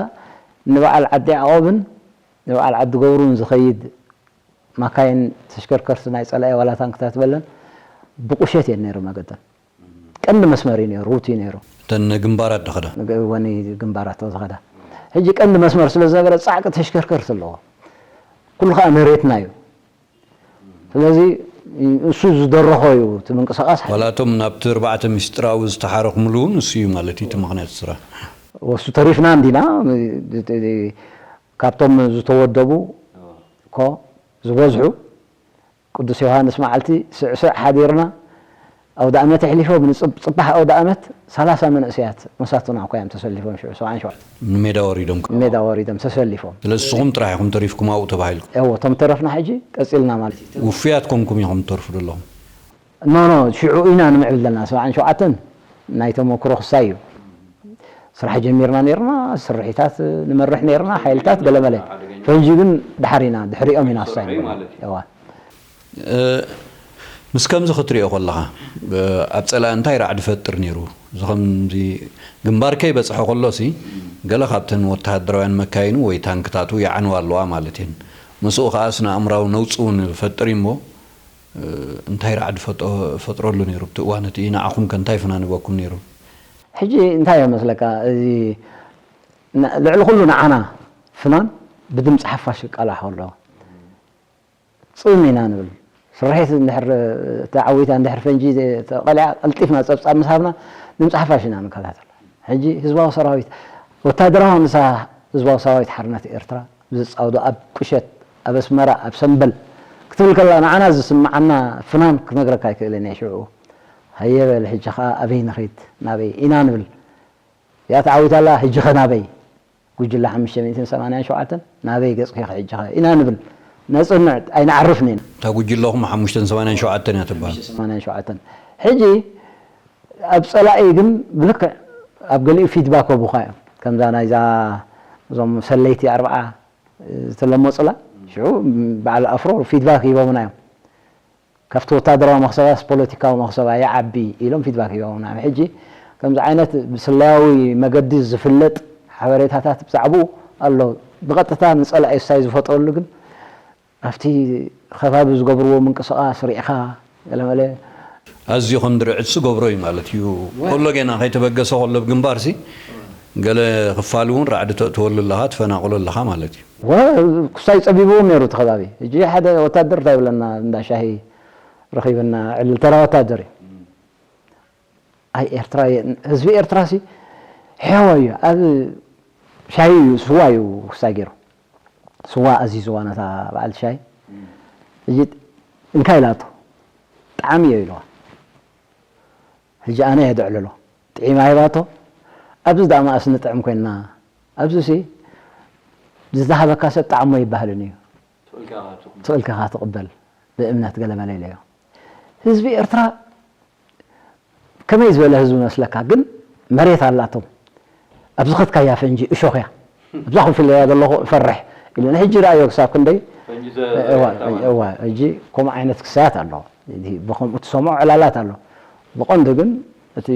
ንበዓል ዓዲ ያዕቆብን ንበዓል ዓዲ ገብሩን ዝኸይድ ማካይን ተሽከርከርቲ ናይ ጸላኢ ዋላ ታንክታት በለን ብቁሸት እየን ነይሩ መገደን። ቀንዲ መስመር እዩ ነይሩ፣ ሩት እዩ ነይሩ። እተን ግንባራት ዝኸዳ? ወኒ ግንባራት ዝኸዳ። ሕጂ ቀንዲ መስመር ስለ ዝነበረ ጻዕቂ ተሽከርከርቲ ኣለዎ። ኩሉ ከዓ መሬትና እዩ። ስለዚ እሱ ዝደረኾ እዩ እቲ ምንቅስቃስ። ዋላ እቶም ናብቲ እርባዕተ ምስጢራዊ ዝተሓረኹምሉ እውን እሱ እዩ ማለት እዩ እቲ ምኽንያት ስራሕ። ወሱ ተሪፍና እንዲና ካብቶም ዝተወደቡ እኮ ዝበዝሑ ቅዱስ ዮሃንስ መዓልቲ ስዕስዕ ሓዲርና ኣውደ ኣመት ኣሕሊፎም ንፅባሕ ኣውደ ኣመት ሰላሳ መንእሰያት መሳቱና እኮ እዮም ተሰሊፎም ሽዑ ሰብዓን ሸውዓተን ንሜዳ ወሪዶም ንሜዳ ወሪዶም ተሰሊፎም ስለዚ ንስኹም ጥራሕ ኢኹም ተሪፍኩም ኣብኡ ተባሂልኩም እዎ እቶም ተረፍና ሕጂ ቀፂልና ማለት እዩ ውፉያት ኮንኩም ኢኹም ትተርፉ ዘለኹም ኖ ኖ ሽዑ ኢና ንምዕብል ዘለና ሰብዓን ሸውዓተን ናይ ተመክሮ ክሳይ እዩ ስራሕ ጀሚርና ነርና፣ ስርሒታት ንመርሕ ነርና፣ ሓይልታት ገለመለ። ፈንጂ ግን ድሓር ኢና፣ ድሕሪኦም ኢና ኣሳይን እዋ። ምስ ከምዚ ክትሪኦ ከለኻ ኣብ ጸላኢ እንታይ ራዕዲ ፈጥር ነይሩ? እዚ ከምዚ ግንባር ከይበጽሐ ከሎሲ ገለ ካብተን ወተሃደራውያን መካይኑ ወይ ታንክታቱ ይዓንዋ ኣለዋ ማለት እየን። ምስኡ ከኣ ስነ ኣእምራዊ ነውጺ እውን ፈጥር እዩ እሞ እንታይ ራዕዲ ፈጥረሉ ነይሩ ኣብቲ እዋን እቲ ንዓኹም ከ እንታይ ፍናን ሂበኩም ነይሩ? ሕጂ እንታይ ይመስለካ እዚ ልዕሊ ኩሉ ንዓና ፍናን ብድምፂ ሓፋሽ ይቃላሖ ኣሎ ፅም ኢና ንብል ስርሒት እንድሕር ተዓዊታ እንድሕር ፈንጂ ተቐሊዓ ቀልጢፍና ፀብፃብ ምስ ሃብና ድምፂ ሓፋሽ ኢና ንከታተል ሕጂ ህዝባዊ ሰራዊት ወታደራዊ ንሳ ህዝባዊ ሰራዊት ሓርነት ኤርትራ ብዝፃወዶ ኣብ ቁሸት ኣብ ኣስመራ ኣብ ሰምበል ክትብል ከላ ንዓና ዝስምዓና ፍናን ክነግረካ ኣይክእልን እየ ሽዑ ሃየ በል ሕጂ ከዓ ኣበይ ንኺድ ናበይ ኢና ንብል እዚኣ ተዓዊታ ኣላ ሕጂ ኸ ናበይ ጉጅለ ሓሙሽተ ሚእትን ሰማንያን ሸውዓተን ናበይ ገፅኪ ኸ ሕጂ ኸ ኢና ንብል ነፅንዕ ኣይንዓርፍን ኢና እታ ጉጅለኹም ሓሙሽተን ሰማንያን ሸውዓተን እያ ትበሃል ሰማንያን ሸውዓተን ሕጂ ኣብ ፀላኢ ግን ብልክዕ ኣብ ገሊኡ ፊድባክ ቡኻ እዮም ከምዛ ናይዛ እዞም ሰለይቲ ኣርብዓ ዝተለመፁላ ሽዑ በዓል ኣፍሮ ፊድባክ ሂቦምና እዮም ካብቲ ወታደራዊ መኽሰባስ ፖለቲካዊ መኽሰባ ይዓቢ ኢሎም ፊድባክ ሂቦምና ሕጂ ከምዚ ዓይነት ብስለያዊ መገዲ ዝፍለጥ ሓበሬታታት ብዛዕብኡ ኣሎ ብቐጥታ ንፀላኢ ሳይ ዝፈጥረሉ ግን ኣብቲ ከባቢ ዝገብርዎ ምንቅስቓስ ርኢኻ ገለመለ ኣዝዩ ከም ድርዕት ዝገብሮ እዩ ማለት እዩ። ከሎ ጌና ከይተበገሰ ከሎ ብ ግንባር ሲ ገለ ክፋል እውን ራዕዲ ተእትወሉ ኣለኻ ትፈናቕሎ ኣለኻ ማለት እዩ። ወ ክሳይ ፀቢብዎም ነይሩ እቲ ከባቢ። ሕጂ ሓደ ወታደር እንታይ ይብለና እንዳ ሻሂ ረኺብና ዕልል ተራ ወታደር እዩ። ኣይ ኤርትራ ህዝቢ ኤርትራ ሲ ሕያዋይ እዩ ኣብ ሻሂ እዩ ስዋ እዩ ክሳይ ገይሩ ስዋ ኣዚዝዋ ነታ በዓልቲ ሻሂ ሕጂ እንካ ኢላቶ ጣዕሚ እዮ ኢልዋ ሕጂ ኣነ እየ ድዕልሎ ጥዒማ ሂባቶ ኣብዚ ደኣ መኣስ ንጥዕም ኮይንና ኣብዚ ሲ ዝተሃበካ ሰብ ጣዕሞ ይበሃልን እዩ ትኽእልካ ትቕበል ብእምነት ገለ መለ ኢለዮ ህዝቢ ኤርትራ ከመይ ዝበለ ህዝቢ መስለካ ግን መሬት ኣላቶም ኣብዚ ኸትካያ ፈንጂ እሾኽ እያ ኣብዛ ኮፍ ኢለያ ዘለኹ እፈርሕ ኢሉ ንሕጂ ረኣዮ ክሳብ ክንደይ እዋ ሕጂ ከምኡ ዓይነት ክሳያት ኣሎ ብከምኡ ትሰምዖ ዕላላት ኣሎ ብቐንዱ ግን እቲ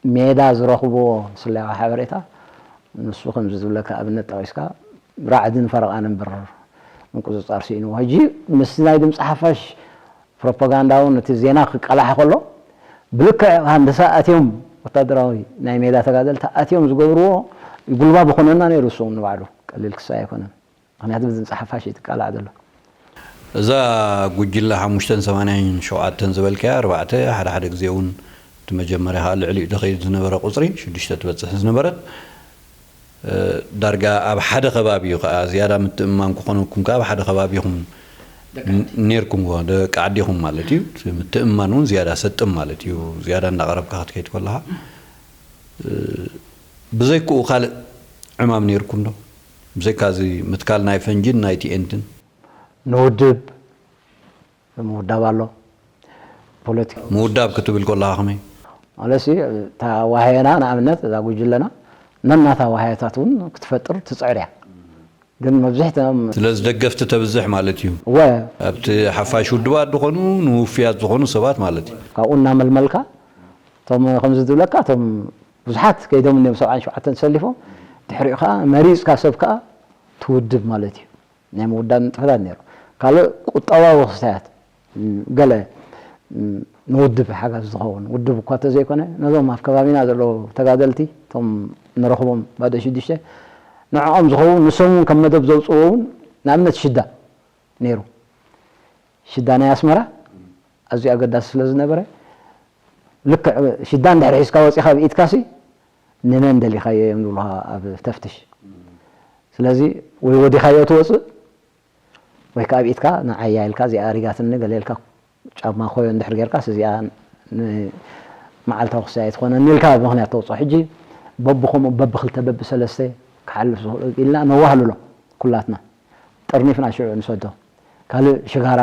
ሜዳ ዝረኽብዎ ስለያዊ ሓበሬታ ንሱ ከምዚ ዝብለካ ኣብነት ጠቒስካ ራዕድን ፈረቓን እምበር ምቁፅፃር ስኢንዎ ሕጂ ምስ ናይ ድምፂ ሓፋሽ ፕሮፓጋንዳ እውን እቲ ዜና ክቀላሕ ከሎ ብልክዕ ሃንደሳ ኣትዮም ወታደራዊ ናይ ሜዳ ተጋደልቲ ኣትዮም ዝገብርዎ ጉልባብ ይኾነና ነይሩ። እሱ ንባዕሉ ቀሊል ክሳይ ኣይኮነን። ምኽንያቱ ብድምፂ ሓፋሽ እዩ ትቃላዕ ዘሎ። እዛ ጉጅለ ሓሙሽተን ሰማንያን ሸውዓተን ዝበልካያ ኣርባዕተ ሓደ ሓደ ግዜ እውን እቲ መጀመርያ ከዓ ልዕሊኡ ተኸይድ ዝነበረ ቁፅሪ ሽዱሽተ ትበፅሕ ዝነበረት እ፣ ዳርጋ ኣብ ሓደ ከባቢ እዩ ከዓ ዝያዳ ምትእምማን ክኾነኩም ከዓ ኣብ ሓደ ከባቢ ኢኹም ኔርኩምዎ ደቂ ዓዲ ኢኹም ማለት እዩ። እቲ ምትእምማን እውን ዝያዳ ሰጥም ማለት እዩ። ዝያዳ እንዳቐረብካ ክትከይድ ከለኻ እ፣ ብዘይክኡ ካልእ ዕማም ኔርኩም ዶ? ብዘይካ እዚ ምትካል ናይ ፈንጂን ናይ ቲኤንትን ንውድብ ምውዳብ ኣሎ። ፖለቲካ ምውዳብ ክትብል ከለኻ ከመይ? ማለትሲ እታ ዋህየና ንኣብነት እዛ ጉጅለና ነናታ ዋህየታት እውን ክትፈጥር ትፅዕር እያ። ግን መብዝሕቶም ስለዚ ደገፍቲ ተብዝሕ ማለት እዩ። እወ ኣብቲ ሓፋሽ ውድባት ዝኾኑ ንውፍያት ዝኾኑ ሰባት ማለት እዩ። ካብኡ እናመልመልካ እቶም ከምዚ ዝብለካ እቶም ብዙሓት ከይዶም እኒኦም ሰብዓን ሸውዓተን ተሰሊፎም ድሕሪኡ ከዓ መሪፅካ ሰብ ከዓ ትውድብ ማለት እዩ። ናይ ምውዳብ ንጥፈታት ነይሩ። ካልእ ቁጠባዊ ክስታያት ገለ ንውድብ ሓጋዝ ዝኸውን ውድብ እኳ ተዘይኮነ ነዞም ኣብ ከባቢና ዘለዉ ተጋደልቲ እቶም ንረኽቦም ባዶ ሽዱሽተ ንዕኦም ዝኸውን ንሶም እውን ከም መደብ ዘውፅዎ እውን ንኣብነት ሽዳ ነይሩ። ሽዳ ናይ ኣስመራ ኣዝዩ ኣገዳሲ ስለ ዝነበረ ልክዕ ሽዳ እንድሕር ሒዝካ ወፂኻ ብኢድካሲ ንመን ደሊኻዮ እዮም ዝብሉኻ ኣብ ተፍትሽ። ስለዚ ወይ ወዲኻዮ ትወፅእ ወይ ከዓ ብኢድካ ንዓያ ኢልካ እዚኣ ኣሪጋትኒ ገለ ኢልካ ጫማ ኮዮ እንድሕር ጌርካስ እዚኣ ንመዓልታዊ ክሳይ ኣይትኾነኒ ኢልካ ምኽንያት ተውፅኦ። ሕጂ በብኸምኡ በብክልተ በብሰለስተ ክሓልፍ ዝኽእል ኢልና ነዋህልሎ ኩላትና ጠርኒፍና ሽዑ ንሰዶ። ካልእ ሽጋራ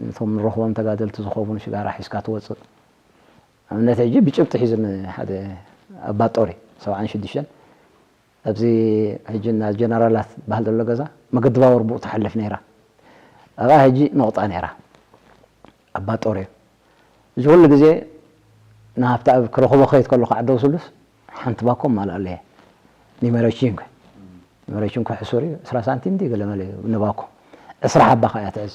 እቶም ንረኽቦም ተጋደልቲ ዝኸውን ሽጋራ ሒዝካ ትወፅእ። ኣብነት ሕጂ ብጭብጢ ሒዝኒ ሓደ ኣባ ጦሪ ሰብዓን ሽዱሽተን ኣብዚ ሕጂ እና ጀነራላት በሃል ዘሎ ገዛ መገዲ ባቡር ብኡ ትሓልፍ ነይራ። ኣብኣ ሕጂ ነቑጣ ነይራ ኣባ ጦር እዩ። እዚ ኩሉ ግዜ ንሃብተኣብ ክረኽቦ ከይድ ከለኹ ዓደው ስሉስ ሓንቲ ባኮ ማልኣሉ እየ። ኒመረቺንኮ ኒመረቺንኮ ሕሱር እዩ። ዕስራ ሳንቲም ድዩ ገለ መለ እዩ ንባኮ። ዕስራ ሓባ ከኣ እያ ትሕዝ።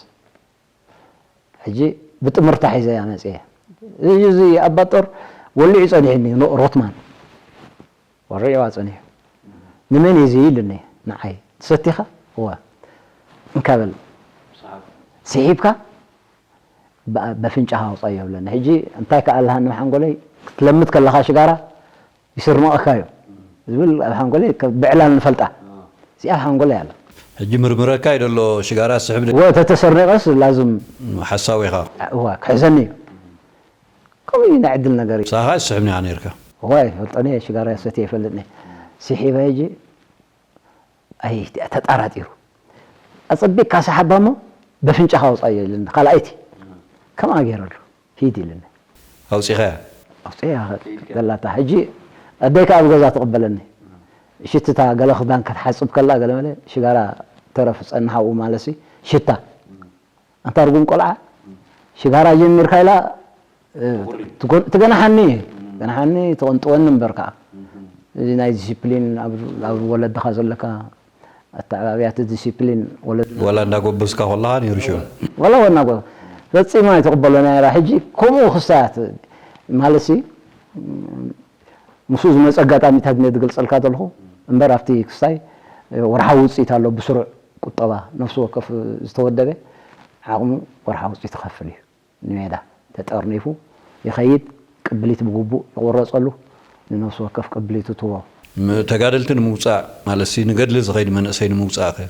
ሕጂ ብጥምርታ ሒዘ እያ መፅየ። እዚ ኣባ ጦር ወሊዑ ፀኒሕኒ ሮትማን ወሪዕዋ ፀኒሑ። ንመን እዩ እዚ ኢሉኒ ንዓይ ትሰቲኻ እወ እንካ በል ስሒብካ በፍንጫኻ ኣውፃዮ ይብለኒ። ሕጂ እንታይ ከኣ ኣለሃኒ ሓንጎለይ ክትለምድ ከለኻ ሽጋራ ይስርምቐካ እዩ ዝብል ኣብ ሓንጎለይ ብዕላል ንፈልጣ እዚኣ ኣብ ሓንጎለይ ኣላ። ሕጂ ምርምረካ እዩ ደሎ ሽጋራ ስሕብ ወ ተተሰርኒቐስ ላዝም ሓሳዊ ኢኻ እዋ ክሕዘኒ እዩ። ከምኡ እዩ ናይ ዕድል ነገር እዩ። ሳኻ ስሕብ ኒኻ ነርካ። እዋ ይፈልጦኒ ሽጋራ ሰትየ ይፈልጥኒ። ስሒበ ሕጂ ኣይ ተጣራጢሩ ኣጸቢቅካ ሰሓባ እሞ በፍንጫኻ ኣውጻዮ ኢልኒ ካልኣይቲ ከምኣ ገይረሉ ሂድ ኢልኒ ኣውጺኻያ ኣውጺያ ዘላታ ሕጂ ኣደይ ከኣ ኣብ ገዛ ትቕበለኒ ሽትታ ገለ ክዳን ክትሓጽብ ከላ ገለ መለ ሽጋራ ተረፍ ጸንሓ ኣብኡ ማለሲ ሽታ ኣንታ ርጉም ቆልዓ ሽጋራ ጀሚርካ ኢላ ትገናሓኒ ገናሓኒ ትቕንጥወኒ እምበር ከዓ እዚ ናይ ዲሲፕሊን ኣብ ወለድኻ ዘለካ ኣተዓባብያ እቲ ዲሲፕሊን ወለድ ዋላ እንዳጎበዝካ ከለኻ ነይሩ ሽዑ ዋላ ዋና ጎ ፈጺማ ኣይትቕበሎ ነይራ ሕጂ ከምኡ ክስታያት ማለትሲ ምስኡ ዝመፀ ኣጋጣሚታት እየ ዝገልፀልካ ዘለኹ እምበር ኣብቲ ክስታይ ወርሓዊ ውፅኢት ኣሎ ብስሩዕ ቁጠባ ነፍሲ ወከፍ ዝተወደበ ዓቕሙ ወርሓዊ ውፅኢት ይኸፍል እዩ ንሜዳ ተጠርኒፉ ይኸይድ ቅብሊት ብግቡእ ይቑረፀሉ ንነፍሲ ወከፍ ቅብሊቱ ትቦ ተጋደልቲ ንምውፃእ ማለትሲ ንገድሊ ዝኸይድ መንእሰይ ንምውፃእ ከ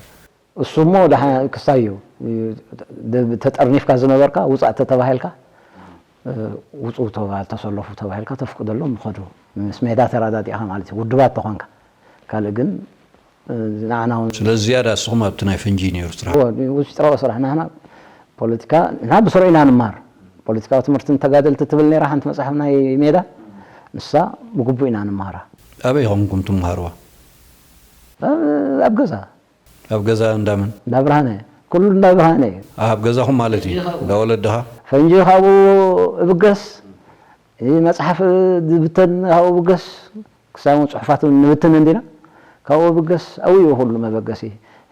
እሱ እሞ ክስታይ እዩ ተጠርኒፍካ ዝነበርካ ውፃእ ተተባሂልካ ውፅኡ ተባሂል ተሰለፉ ተባሂልካ ተፍቅደሎም ይኸዱ ምስ ሜዳ ተረዳዲእኻ ማለት እዩ ውድባት ተኾንካ ካልእ ግን ንዓና እውን ስለዚ ዝያዳ እስኹም ኣብቲ ናይ ፈንጂ ነይሩ ስራሕ ውሽጥራዊ ስራሕ ንሕና ፖለቲካ ንሕና ብስሩዕ ኢና ንመሃር ፖለቲካዊ ትምህርቲ ንተጋደልቲ ትብል ነይራ ሓንቲ መፅሓፍ ናይ ሜዳ ንሳ ብግቡእ ኢና ንመሃራ ኣበይ ኾንኩም ትመሃርዋ ኣብ ገዛ ኣብ ገዛ እንዳመን? እንዳ ብርሃነ። ኩሉ እንዳ ብርሃነ እዩ። ኣብ ገዛኹም ማለት እዩ? እንዳ ወለድኻ? ፈንጂ ካብኡ እብገስ፣ መፅሓፍ ዝብተን ካብኡ እብገስ፣ ክሳብ እውን ፅሑፋት እውን ንብትን እንዲና፣ ካብኡ እብገስ ኣብኡ እዩ ኩሉ መበገሲ።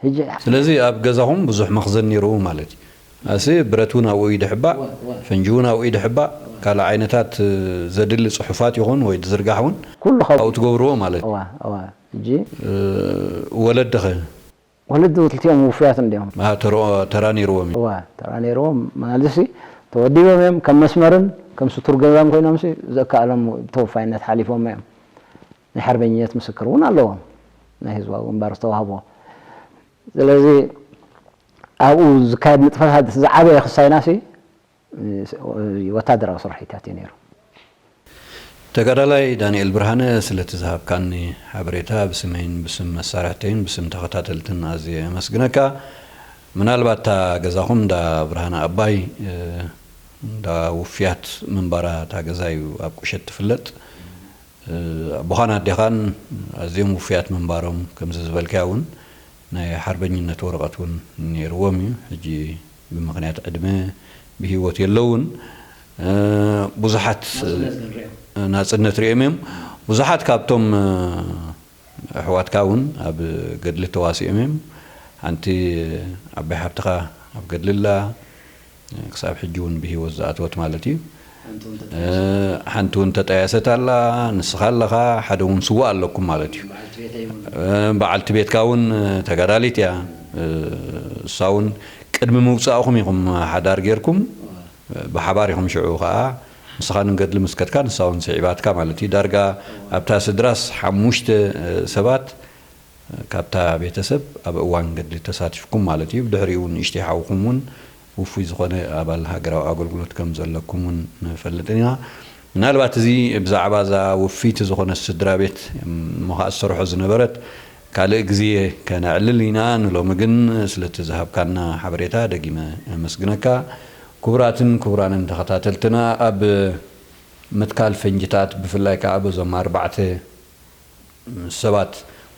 ሕጂ። ስለዚ ኣብ ገዛኹም ብዙሕ መኽዘን ነይሩ ማለት እዩ? ኣሲ ብረት እውን ኣብኡ ይድሕባእ፣ እወ፣ እወ። ፈንጂ እውን ኣብኡ ይድሕባእ። ካልእ ዓይነታት፣ እ፣ ዘድሊ ጽሑፋት ይኹን ወይ ዝዝርጋሕ እውን ኩሉ ካብ ኣብኡ ትገብርዎ ማለት እዩ። እዋ፣ እዋ። ሕጂ እ፣ ወለድኸ? ወለዲ ክልቲኦም ውፉያት እንዲዮም። አ፣ ተሮ-፣ ተራ ነይርዎም እዩ። እዋ፣ ተራ ነይርዎም። ማለትሲ ተወዲቦም እዮም፣ ከም መስመርን ከም ስቱር ገዛን ኮይኖምሲ ዘከኣሎም ተወፋይነት ሓሊፎም እዮም። ናይ ሓርበኝነት ምስክር እውን ኣለዎም፣ ናይ ህዝባዊ ግንባር ዝተዋህቦ። ስለዚ ኣብኡ ዝካየድ ንጥፈታት ዝዓበየ ክሳይናሲ ወታደራዊ ስርሒታት እዩ ነይሩ። ተጋዳላይ ዳንኤል ብርሃነ፣ ስለቲ ዝሃብካኒ ሓበሬታ ብስመይን ብስም መሳርሕተይን ብስም ተኸታተልትን ኣዝየ የመስግነካ። ምናልባት እታ ገዛኹም እንዳ ብርሃነ ኣባይ፣ እ፣ እንዳ ውፍያት ምንባራ እታ ገዛ እዩ ኣብ ቁሸት ትፍለጥ። እ፣ ኣቦኻን ኣዴኻን ኣዝዮም ውፍያት ምንባሮም፣ ከምዚ ዝበልካዮ እውን ናይ ሓርበኝነት ወረቐት እውን ነይርዎም እዩ። ሕጂ ብምኽንያት ዕድመ ብህይወት የለውን። እ፣ ብዙሓት ናጽነት ግን ርኦም። ናጽነት ርኦም እዮም። ብዙሓት ካብቶም፣ እ፣ ኣሕዋትካ እውን ኣብ ገድሊ ተዋሲኦም እዮም። ሓንቲ ዓባይ ሓብትኻ ኣብ ገድሊ ኣላ፣ ክሳብ ሕጂ እውን ብህይወት ዝኣተወት ማለት እዩ። ሓንቲ እውን እ፣ ተጣይሳ። ሓንቲ እውን ተጣየሰት ኣላ፣ ንስኻ ኣለኻ፣ ሓደ እውን ስዋእ ኣለኩም ማለት እዩ። በዓልቲ ቤተይ እውን። እ፣ በዓልቲ ቤትካ እውን፣ እ፣ ተጋዳሊት እያ። እ፣ እሳ እውን ቅድሚ ምውጻእኹም ኢኹም ሓዳር ጌርኩም፣ እዋ። እ፣ ብሓባር ኢኹም ሽዑ ኸዓ ንስኻ ንገድሊ ምስ ከድካ ንሳ እውን ስዒባትካ ማለት እዩ። ዳርጋ ኣብታ ስድራስ ሓሙሽተ፣ እ፣ ሰባት ካብታ ቤተሰብ ኣብ እዋን ገድሊ ተሳቲፍኩም ማለት እዩ። ብድሕሪኡ እውን ንእሽተይ ሓውኹም እውን ውፉይ ዝኾነ ኣባል ሃገራዊ ኣገልግሎት ከም ዘለኩም እውን ንፈልጥ ኢና። ምናልባት እዚ ብዛዕባ እዛ ውፍይቲ ዝኾነት ስድራ ቤት እሞ ኸዓ ዝሰርሖ ዝነበረት ካልእ ግዜ ከነዕልል ኢና። ንሎሚ ግን ስለቲ ዝሃብካና ሓበሬታ ደጊመ ኣመስግነካ። ክቡራትን ክቡራንን ተኸታተልትና፣ ኣብ ምትካል ፈንጅታት ብፍላይ ከዓ በዞም ኣርባዕተ ሰባት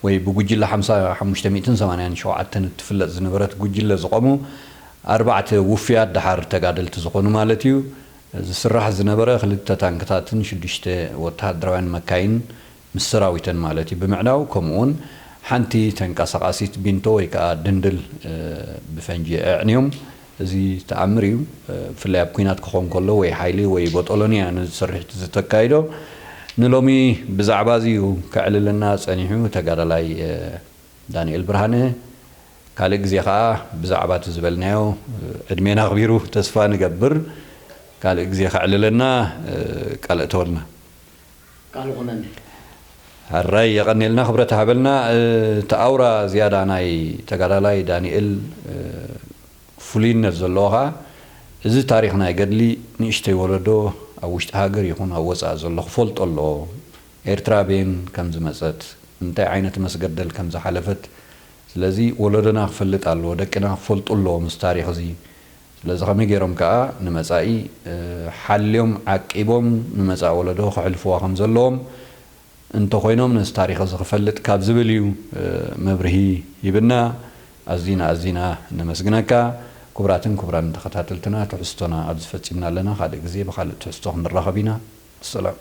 ወይ ብጉጅለ ሓምሳ ሓሙሽተ ሚእትን ሰማንያን ሸውዓተን እትፍለጥ ዝነበረት ጉጅለ ዝቖሙ ኣርባዕተ ውፉያት ደሓር ተጋደልቲ ዝኾኑ ማለት እዩ። ዝስራሕ ዝነበረ ክልተ ታንክታትን ሽዱሽተ ወተሃደራውያን መካይን ምስ ሰራዊተን ማለት እዩ ብምዕናው፣ ከምኡውን ሓንቲ ተንቀሳቓሲት ቢንቶ ወይ ከዓ ድንድል፣ እ፣ ብፈንጂ ኣዕንዮም። እዚ ተኣምር እዩ። እ፣ ብፍላይ ኣብ ኲናት ክኾን ከሎ ወይ ሓይሊ ወይ ቦጦሎንያ ነዚ ስርሒት እዚ ተካይዶ። ንሎሚ ብዛዕባ እዚ እዩ ከዕልለና ጸኒሑ ተጋዳላይ፣ እ፣ ዳንኤል ብርሃነ። ካልእ ግዜ ኸዓ ብዛዕባ እቲ ዝበልናዮ፣ እ፣ ዕድሜና ኣኽቢሩ ተስፋ ንገብር ካልእ ግዜ ከዕልለና፣ እ፣ ቃል እተወልና። ቃል ይኹነኒ። ሕራይ የቐንየልና፣ ክብረት ሃበልና። እ፣ እቲ ኣውራ ዝያዳ ናይ ተጋዳላይ ዳንኤል፣ እ፣ ፍሉይነት ዘለዎ ኸዓ፣ እዚ ታሪኽ ናይ ገድሊ ንእሽተይ ወለዶ ኣብ ውሽጢ ሃገር ይኹን ኣብ ወጻኢ ዘሎ ክፈልጦ ኣለዎ። ኤርትራ በየን ከም ዝመጸት፣ እንታይ ዓይነት መስገደል ከም ዝሓለፈት፣ ስለዚ ወለዶና ክፈልጥ ኣለዎ፣ ደቅና ክፈልጡ ኣለዎም እዚ ታሪኽ እዚ። ስለዚ ከመይ ገይሮም ከኣ ንመጻኢ፣ እ፣ ሓልዮም ዓቂቦም ንመጻኢ ወለዶ ከሕልፍዋ ከም ዘለዎም እንተኾይኖም ነዚ ታሪኽ እዚ ክፈልጥ ካብ ዝብል እዩ፣ እ፣ መብርሂ ሂብና። ኣዚና ኣዚና ነመስግነካ። ክቡራትን ክቡራን ተኸታተልትና፣ ትሕዝቶና ኣብዚ ፈጺምና ኣለና። ካልእ ግዜ ብኻልእ ትሕዝቶ ክንራኸብ ኢና። ሰላም።